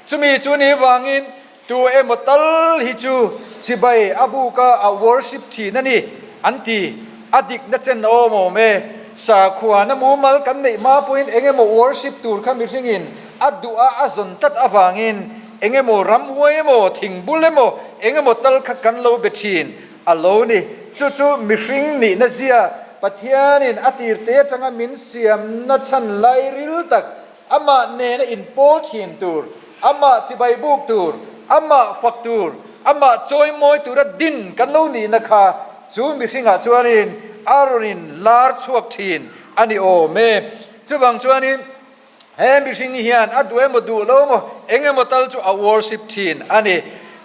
Chumi chu ni vangin tu emaw tal hi chu chibai a buka a worship thin a ni an ti. A dikna chen a awm awm e. Sakhuana mumal kan neih hma pawhin eng emaw worship tur kha mihringin a duh a a zawn tlat avangin eng emaw ramhuai emaw thingbul emaw eng emaw tal kha kan lo be thin A lo ni. Chu chu mihring nihna zia Pathianin a tirte atanga min siamna chhan lairil tak, amah nena inpawl thin tur, amah chibai buk tur, amah fak tur, amah chawimawi tura din kan lo nihna kha chu mihringah chuanin a rawn in lar chhuak thin a ni awm e. Chuvang chuanin. He mihring hian a duh emaw duh lo emaw eng emaw tal chu a worship thin a ni.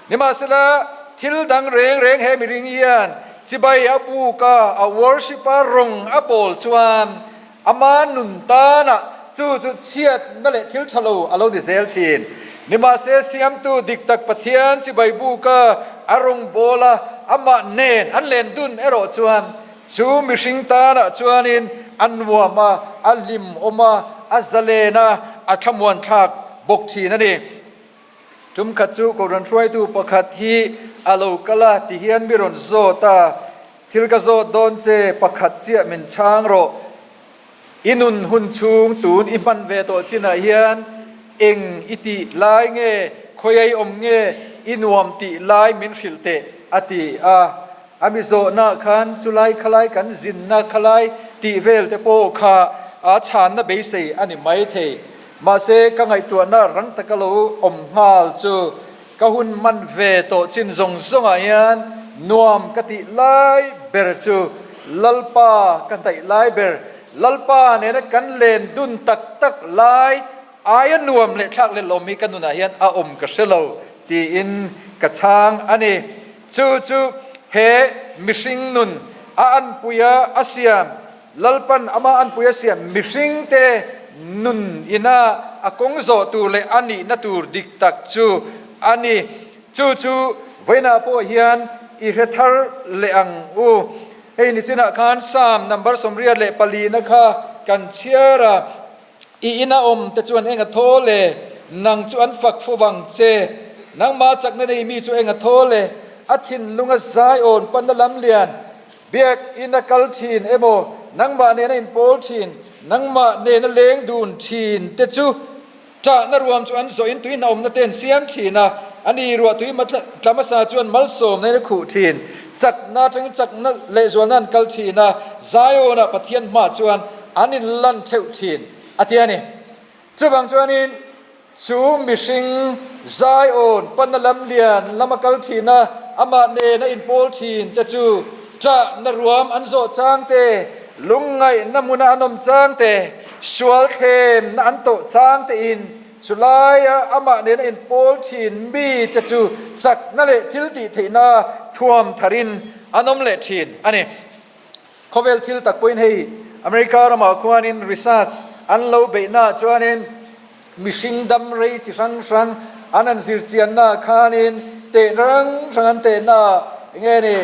Nimahsela, thil dang reng reng he mihring hian chibai a buk a, a worship a, rawng a bawl chuan ama nun tanah chu chu chhiatna leh thil tha lo a lo ni zel thin. Nimahse, Siamtu dik tak Pathian chibai buk a, a rawng bawl a, amah nen an len dun erawh chuan Chu mihring tanah chuanin a nuam a, a hlim awm a, a zalen a, a thlamuan thlak bawk thin a ni. Tum khat chu Kohhran hruaitu pakhat hi a lo kal a, tihian mi rawn zawt a, Thil ka zawt dawn che, pakhat chiah min chhang rawh. I nun hun chhung tun i hman ve tawh chinah hian eng i tih lai nge, khawiai awm nge i nuam tih lai min hrilh teh, a ti a. A mi zawhnaah khan chulai khalai kan zinna khalai tih vel te pawh kha a chhanna beisei a ni maithei. Mahse ka ngaihtuahna rang taka lo awm nghal chu ka hun hman ve tawh chin zawng zawngah hian nuam ka tih lai ber chu Lalpa ka hnaih lai ber, Lalpa nena kan len dun tak tak lai aia nuam leh thlak leh lawm hi ka nunah hian a awm ka hre lo tiin ka chhang a ni. Chu chu he mihring nun a anpuia a siam, Lalpan ama anpuia siam mihringte nun ina a kawng zawh tur leh a nihna tur dik tak chu a ni. Chu chu vawiinah pawh hian i hre thar leh ang u. Hei nichinah khan Psalm number 84 na kha kan chhiar a. I ina awm te chuan eng a thaw le? Nang chu an fak fo vang che. Nangmah chakna nei mi chu eng a thaw le? A thinlunga zai awn panna lam lian biak ina kal thin emaw, nangmah nena inpawl thin, nangmah nena leng dun thin te chu ṭahna ruam chu an zawhin tuihna awmna te an siam thin a, a ni ruah tui tla hmasa chuan malsawmna in a khuh thin. Chakna atangin chakna lehzualna an kal thin a, Zion-ah Pathian hmaah chuan An inlan theuh thin a ti a ni. Chuvang chuanin chu mihring Zion panna lam lian lama kal thin a, amah nena inpawl thin te chu ṭahna ruam an zawh chang te, lungngaihna hmuna an awm chang te, sual thlemna an tawh chang tein chulaia amah nena inpawl thin mi te chu chakna leh thil tih theihna thuam tharin an awm leh thin a ni. Khawvel thil tak pawhin hei America ramah khuanin research an lo beihnaah chuanin mihring dam rei chi hrang hrang an han zir chiannaah khanin tehna hrang hrang an tehnaah enge ni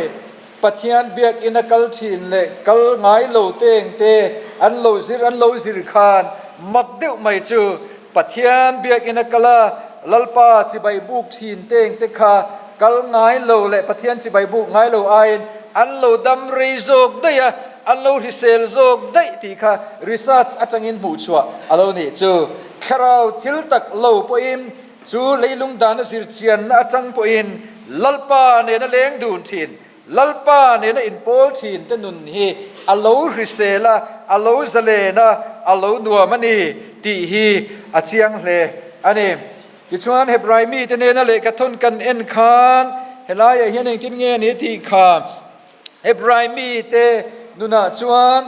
Pathian biakina kal thin leh kal ngai lo teng te an lo zir an lo zir khan mak deuh mai chu Pathian biakina kal a Lalpa chibai buk thin teng te kha kal ngai lo leh Pathian chibai buk ngai lo aiin an lo dam rei zawk daih a, an lo hrisel zawk daih tih kha research atangin hmuh chhuah a lo nih chu. Thlarau thil tak lo pawhin Chu leilung dana zirchianna atang pawhin Lalpa nena leng dun thin, Lalpa nena inpawl thin te nun hi a lo hrisel a, a lo zalen a, a lo nuam a ni tih hi a chiang hle a ni. Tichuan Hebrai mite nena lehkhathawn kan en khan helaiah hian engtin nge ni tih kha Hebrai mite nunah chuan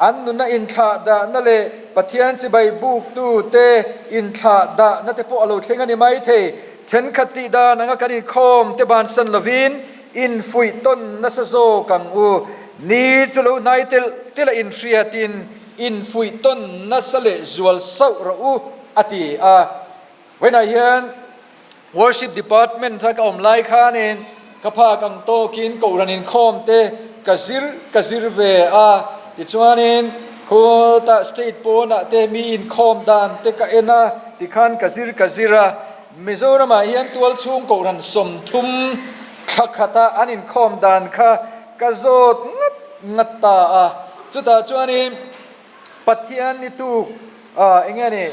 an nuna inthlah dahna leh Pathian chibai buktute inthlah dahna te pawh a lo thleng a ni maithei. Thenkhat tih dan anga kan inkhawm te bansan lovin infuih tawn nasa zawk ang u. Ni chu lo hnai telh telh a inhriatin infuih tawn nasa leh zual sauh rawh u, a ti a. Vawiinah hian Worship Department a ka awm lai khanin ka phak ang tawkin Kohhran inkhawm te ka zir ka zir ve a, tichuanin khawtah state pawnah te mi inkhawm dan te ka en a, tikhan ka zir ka zir a. Mizoramah hian tualchhung Kohhran 30 thla khata an inkhawm dan kha ka zawt ngat ngat ta a, chutah chuanin Pathian ni tuk eng nge ni?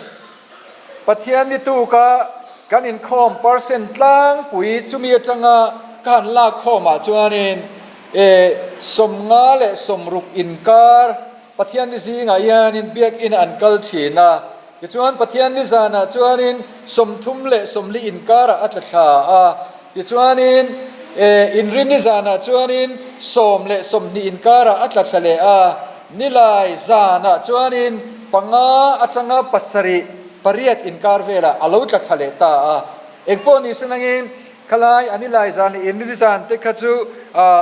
Pathian ni tuka kan inkhawm percent tlangpui chumi atanga ka han lak khawmah chuanin e 56 inkar Pathian ni zingah hianin biakinn an kal thin a, tichuan Pathian ni zanah chuanin 34 inkarah a tla thla a, tichuanin e inrinni zanah chuanin 10 20 inkarah a tla thla leh a. Nilai zanah chuanin panga atanga pasarih pariat inkar velah a lo tla thla leh ta a. Engpawh ni se nangin khalai a nilai zan leh inri zan te kha chu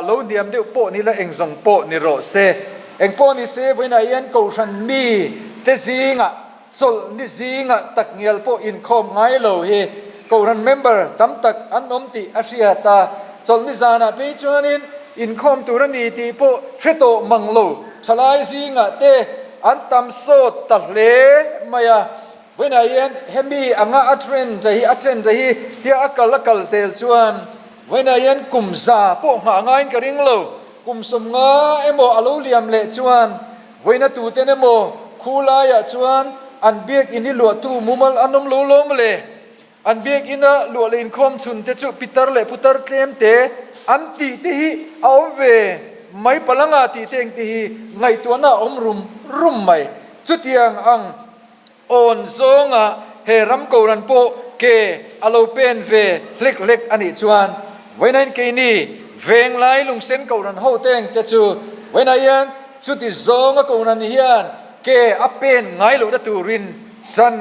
lo hniam deuh pawh ni la eng zawng pawh ni rawh se. Engpawh ni se vawiinah hian Kohhran mi te zingah chawlh ni zingah tak ngial pawh inkhawm ngai lo hi Kohhran member tam tak an awm tih a hriat a. Chawlh ni zanah phei chuanin inkhawm tur a ni tih pawh hre tawh mang lo thalai zingah te an tam sawt ta hle mai a. Vawiinah hian hemi anga a trend hi a trend hi tia a kal a kal zel chuan vawiinah hian kum za pawh nghah ngaiin ka ring lo. Kum 50 emaw a lo liam leh chuan vawiina tuten emaw khu laiah chuan an biakinn hi luahtu mumal an awm lo lawm le. An biakina luah leh inkhawm chhun te chu pitar leh putar tlem te an tih te hi a awm ve mai palanga tih te eng te hi ngaihtuahna a awm rum rum mai. Chutiang ang awn zawnga he ram Kohhran pawh ke a lo pen ve hlek hlek a nih chuan vawiinain keini Venglai Lungsen Kohhran ho te eng te chu vawiinah hian chuti zawnga Kohhran hian ke a pen ngai lohna turin tan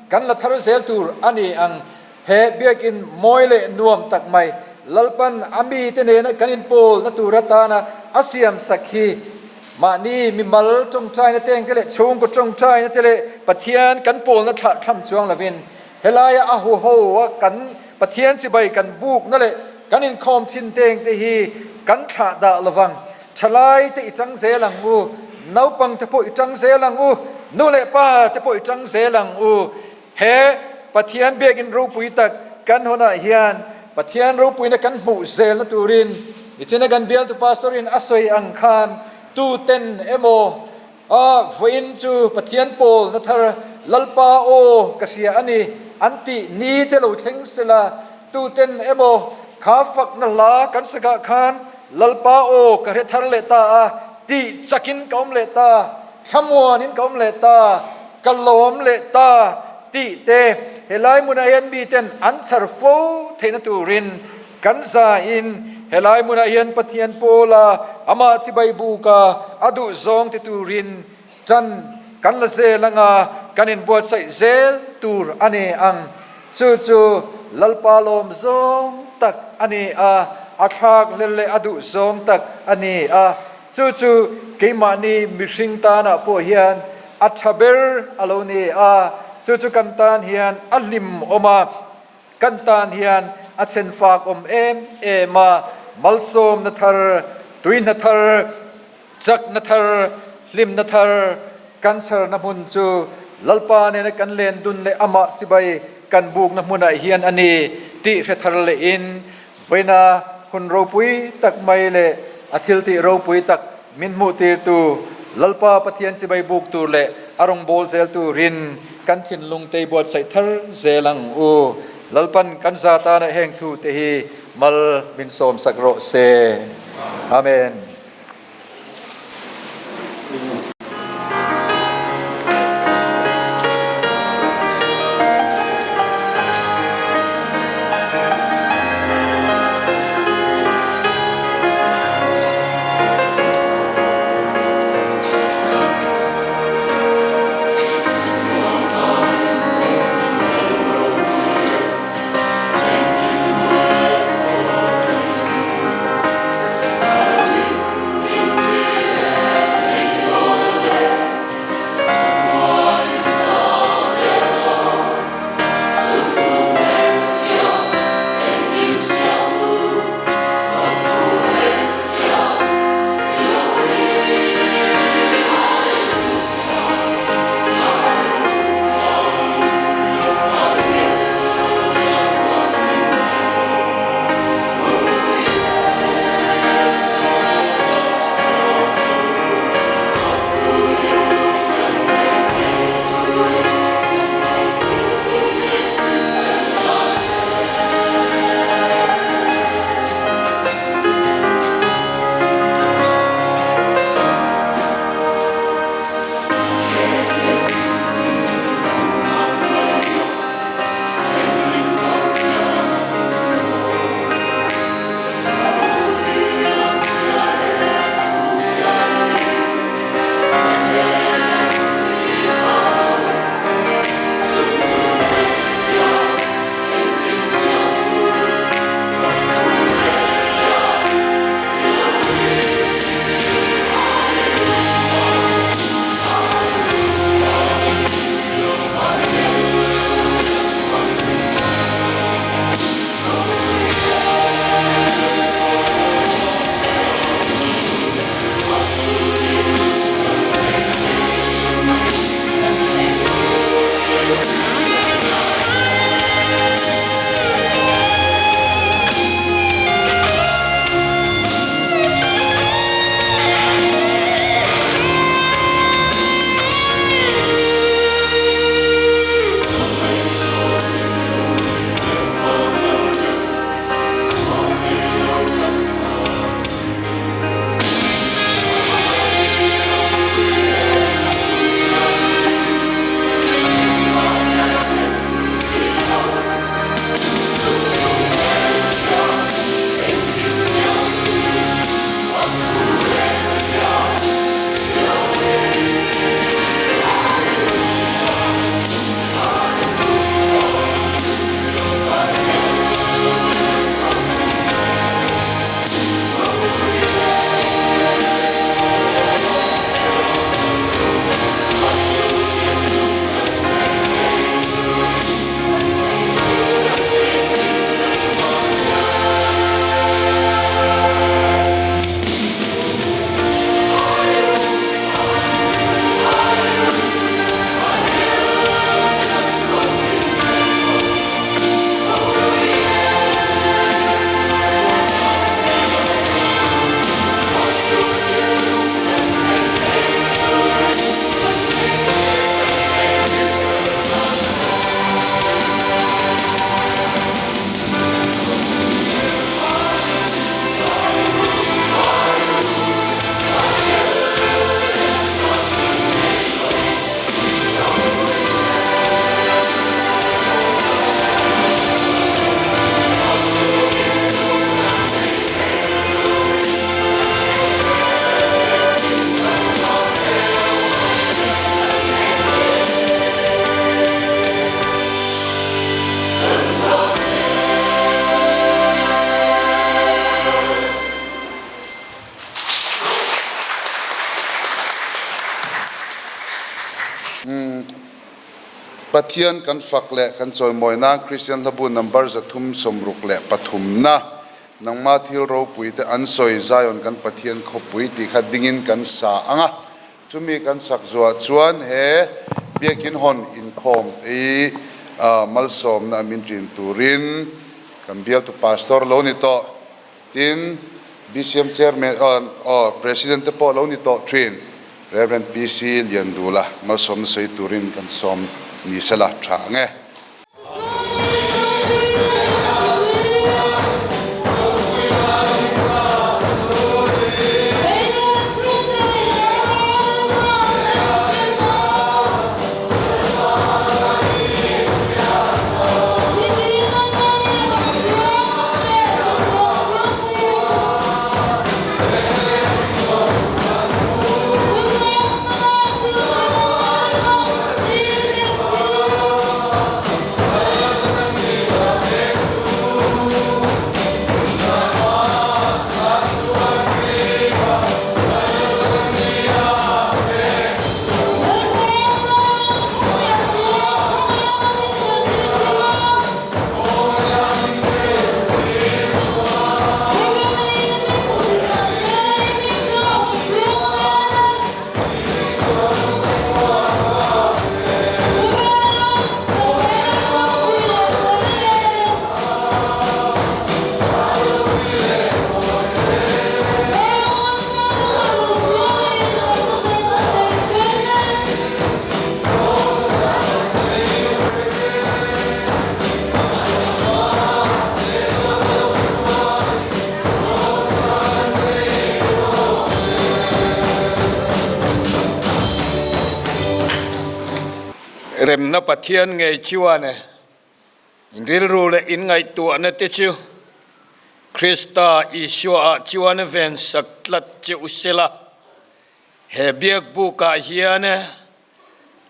Kan la thar zel tur a ni ang. He biakinn mawi leh nuam tak mai Lalpan a mite nena kan inpawlna tur atana a siam sak hi mahni mimal tawngtaina te engte leh chhungkaw tawngtaina te leh Pathian kan pawlna thlah thlam chuang lovin helaia a huho a kan Pathian chibai kan bukna leh kan inkhawm chin te engte hi kan thlah dah lovang. Thalai te i tang zel ang u, naupang te pawh i tang zel ang u, nu leh pa te pawh i tang zel ang u. He Pathian biakinn ropui tak kan hawnah hian Pathian ropuina kan hmuh zelna turin nichina kan bialtu pastor in a sawi ang khan tuten emaw a vawiin chu Pathian pawlna thar Lalpa aw ka hria a ni an tih ni te lo thleng sela tuten emaw kha fakna hla kan sakah khan Lalpa aw ka hre thar leh ta a tih chakin ka awm leh ta, thlamuanin ka awm leh ta, ka lawm leh ta tih te helai hmunah hian miten an chhar fo theihna turin kan zain helai hmunah hian Pathian pawla amah chibai buka a duh zawng ti turin tan kan la zel anga kan inbuatsaih zel tur a ni ang. Chu chu Lalpa lawm zawng tak a ni a, a thlak hlel leh a duh zawng tak a ni a. Chu chu keimahni mihring tanah pawh hian a tha ber a lo ni a, chu chu kan tan hian a hlim awm a, kan tan hian a chhen fak awm em em a, malsawmna thar, tuihna thar, chakna thar, hlimna thar kan chharna hmun chu Lalpa nena kan len dun leh amah chibai kan bukna hmunah hian a ni tih hre thar lehin Vawiina hun ropui tak mai leh a thiltih ropui tak min hmuhtirtu Lalpa Pathian chibai buk tur leh a rawngbâwl zel turin kan thinlung tei buatsaih thar zel ang u. Lalpan kan za tana heng thute hi mal min sawmsak rawh se. Amen. Pathian kan fak leh kan chawimawi nan Kristian hlabu number 363 na nangma thil ropui te an sawi Zion kan Pathian khawpui tih kha dingin kan sa ang a, chumi kan sak zuah chuan he Biakin hawn inkhawm te hi malsawmna a min ṭin turin kan bialtu Pastor lo ni tawh. Tin, BCM Chairman aw President te pawh lo ni tawh thin, Rev. PC Liandula malsawmna sawi turin kan sawm ni sela tha ang e. Remna Pathian ngei chuan in rilru leh in ngaihtuahna te chu Krista Isua ah chuan ven sak tlat che u sela. He biakbukah hian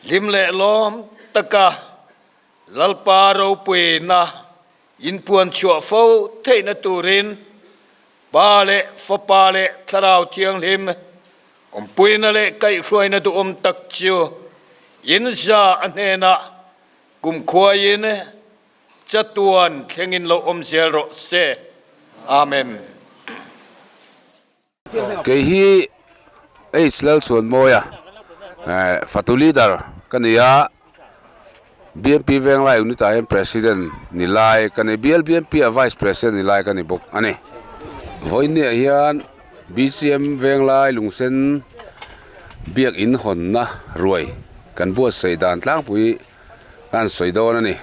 hlim leh lawm taka Lalpa ropuina inpuan chhuah fo theihna turin Pa leh Fapa leh Thlarau Thianghlim awmpuina leh kaihhruaina duhawm tak chu inza a hnenah kumkhuaiin chatuan thlengin lo awm zel rawh se. Amen. Kei hi H Lalchhuanmawia fatu leader ka ni a, BMP Venglai unit ah hian President ni lai ka ni, BLBMP ah Vice President ni lai ka ni bawk a ni. Vawiinniah hian BCM Venglai Lungsen Biakin hawnna ruai kan buatsaih dan tlangpui ka han sawi dawn a ni.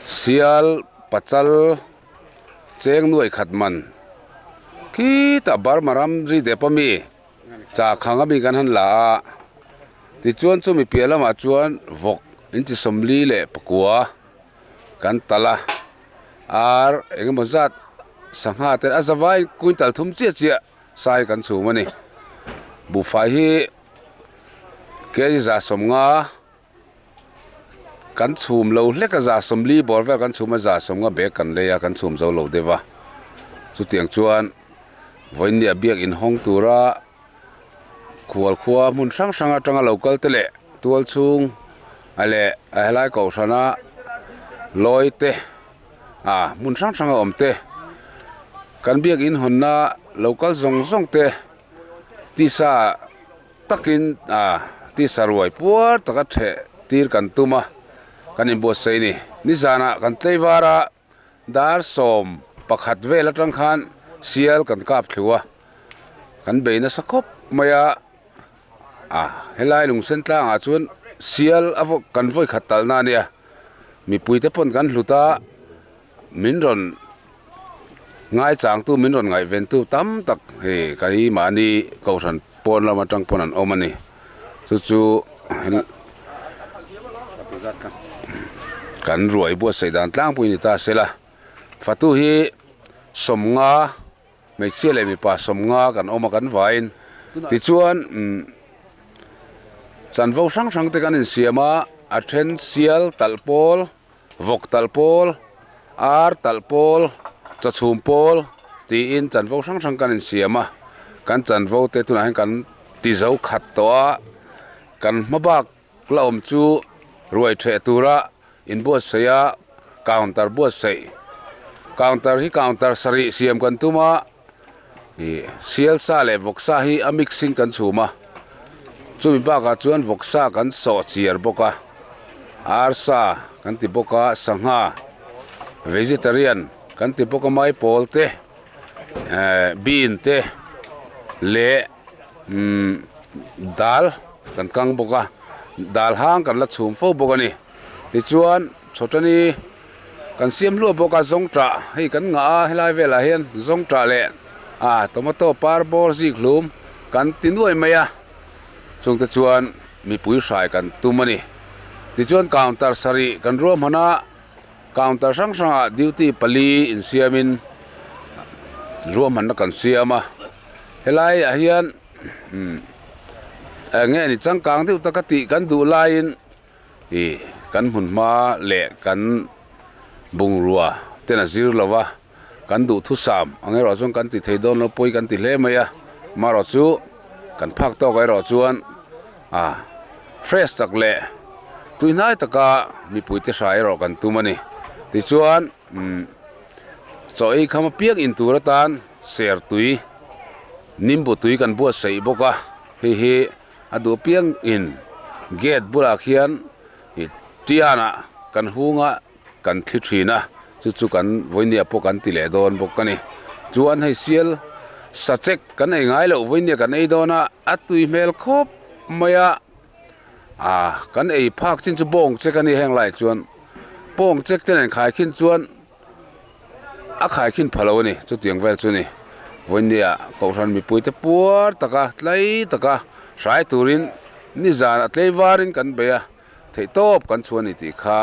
Sial pachal. Cheng nuai khat man khitah Burma ram ri dep a mi chah khang a mi kan han la a, tichuan chumi piah lamah chuan vawk inti sawmli leh pakua kan talh a, ar eng emaw zat sangha te a zavai quintal thum chiah chiah sai kan chhum a ni. Buhfai hi kg 150. Kan chhum lo hlek a 140 bawr vel kan chhum a 150 bag kan lei a kan chhum zo lo deuh a chutiang chuan vawiinnia biak inhawng tura khual khua hmun hrang hrang atanga lo kal te leh tual chhung a leh a helai kohhrana lawi te ah hmun hrang hrang a awm te kan biak inhawnna lo kal zawng zawng te tisa. Takin a tisa ruai puar taka theh tir kan tum a, kan inbuatsaih a ni. Nizanah kan tlei var a, dar 11 vel atang khan sial kan kap thlu a, kan bei nasa khawp mai a, a helai lungsen tlangah chuan sial a kan vawi khat talna a nia, mipuite pawn kan hlut a, min rawn Ngaichangtu min rawn ngaihventu tam tak hei ka hi mahni kohhran pawn lam atang pawn an awm a ni. Chu chu kan ruai buatsaih dan tlangpui ni ta se la. Fatu hi 50 hmeichhia leh mipa 50 kan awm a kan vaiin tichuan umm chanvo hrang hrang te kan insiam a, a then sial talh pawl. Vawk talh pawl, ar talh pawl, chawchhum pawl tiin chanvo hrang hrang kan insiam a, kan chanvo te tunah hian kan ti zo khat tawh a, kan hma bak la awm chu ruai theh tura inbuatsaih a counter buatsaih counter hi counter sarih siam kan tum a ih sial sa leh vawksa hi a mix in kan chhum a chumi bakah chuan vawksa kan sawh chiar bawk a arsa kan ti bawk a sangha vegetarian kan ti bawk a maipawl te eh bean te leh umm dal kan kang bawk a dal hang kan la chhum fo bawk a ni tichuan chhawtani kan siam hluah bawk a zawngtah hei kan ngah a helai velah hian zawngtah leh ah tomato par bawr zik hlum kan ti nuai mai a chungte chuan mipui hrai kan tum a ni tichuan counter sarih kan ruahman a. Counter hrang hrangah duty pali insiamin ruahmanna kan siam a, helai ah hian umm eng nge ni changkang deuh taka tih kan duh laiin ih kan hmun hma leh kan bungrua ten a zir lo va, kan duhthusam ang erawh chuan kan ti thei dawn lo pawi kan ti hle mai a, marawh chu kan phak tawk erawh chuan ah fresh tak leh tuihnai taka mipui te hra erawh kan tum a ni tichuan umm chaw ei kham apiang in tur atan ser tui nimbu tui kan buatsaih bawk a hei hi a duh apiang in gate bulah khian ih tianah kan hung a. Kan thli thin a, chu chu kan vawinia pawh kan ti leh dawn bawk a ni. Chuan hei sial sachek kan ei ngai loh vawinia kan ei dawn a, a tui hmel khawp mai a, ah kan ei phak chin chu bawng chek a ni heng laiah chuan bawng chek te nen khaikhin chuan a khaikhin pha lo a ni chutiang vel chu a ni. Vawinia kohhran mipuite puar taka tlai taka hrai turin nizan a tlei varin kan bei a. Theihtawp kan chhuah a ni tih kha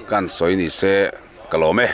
kan sawi ni se ka lawm e.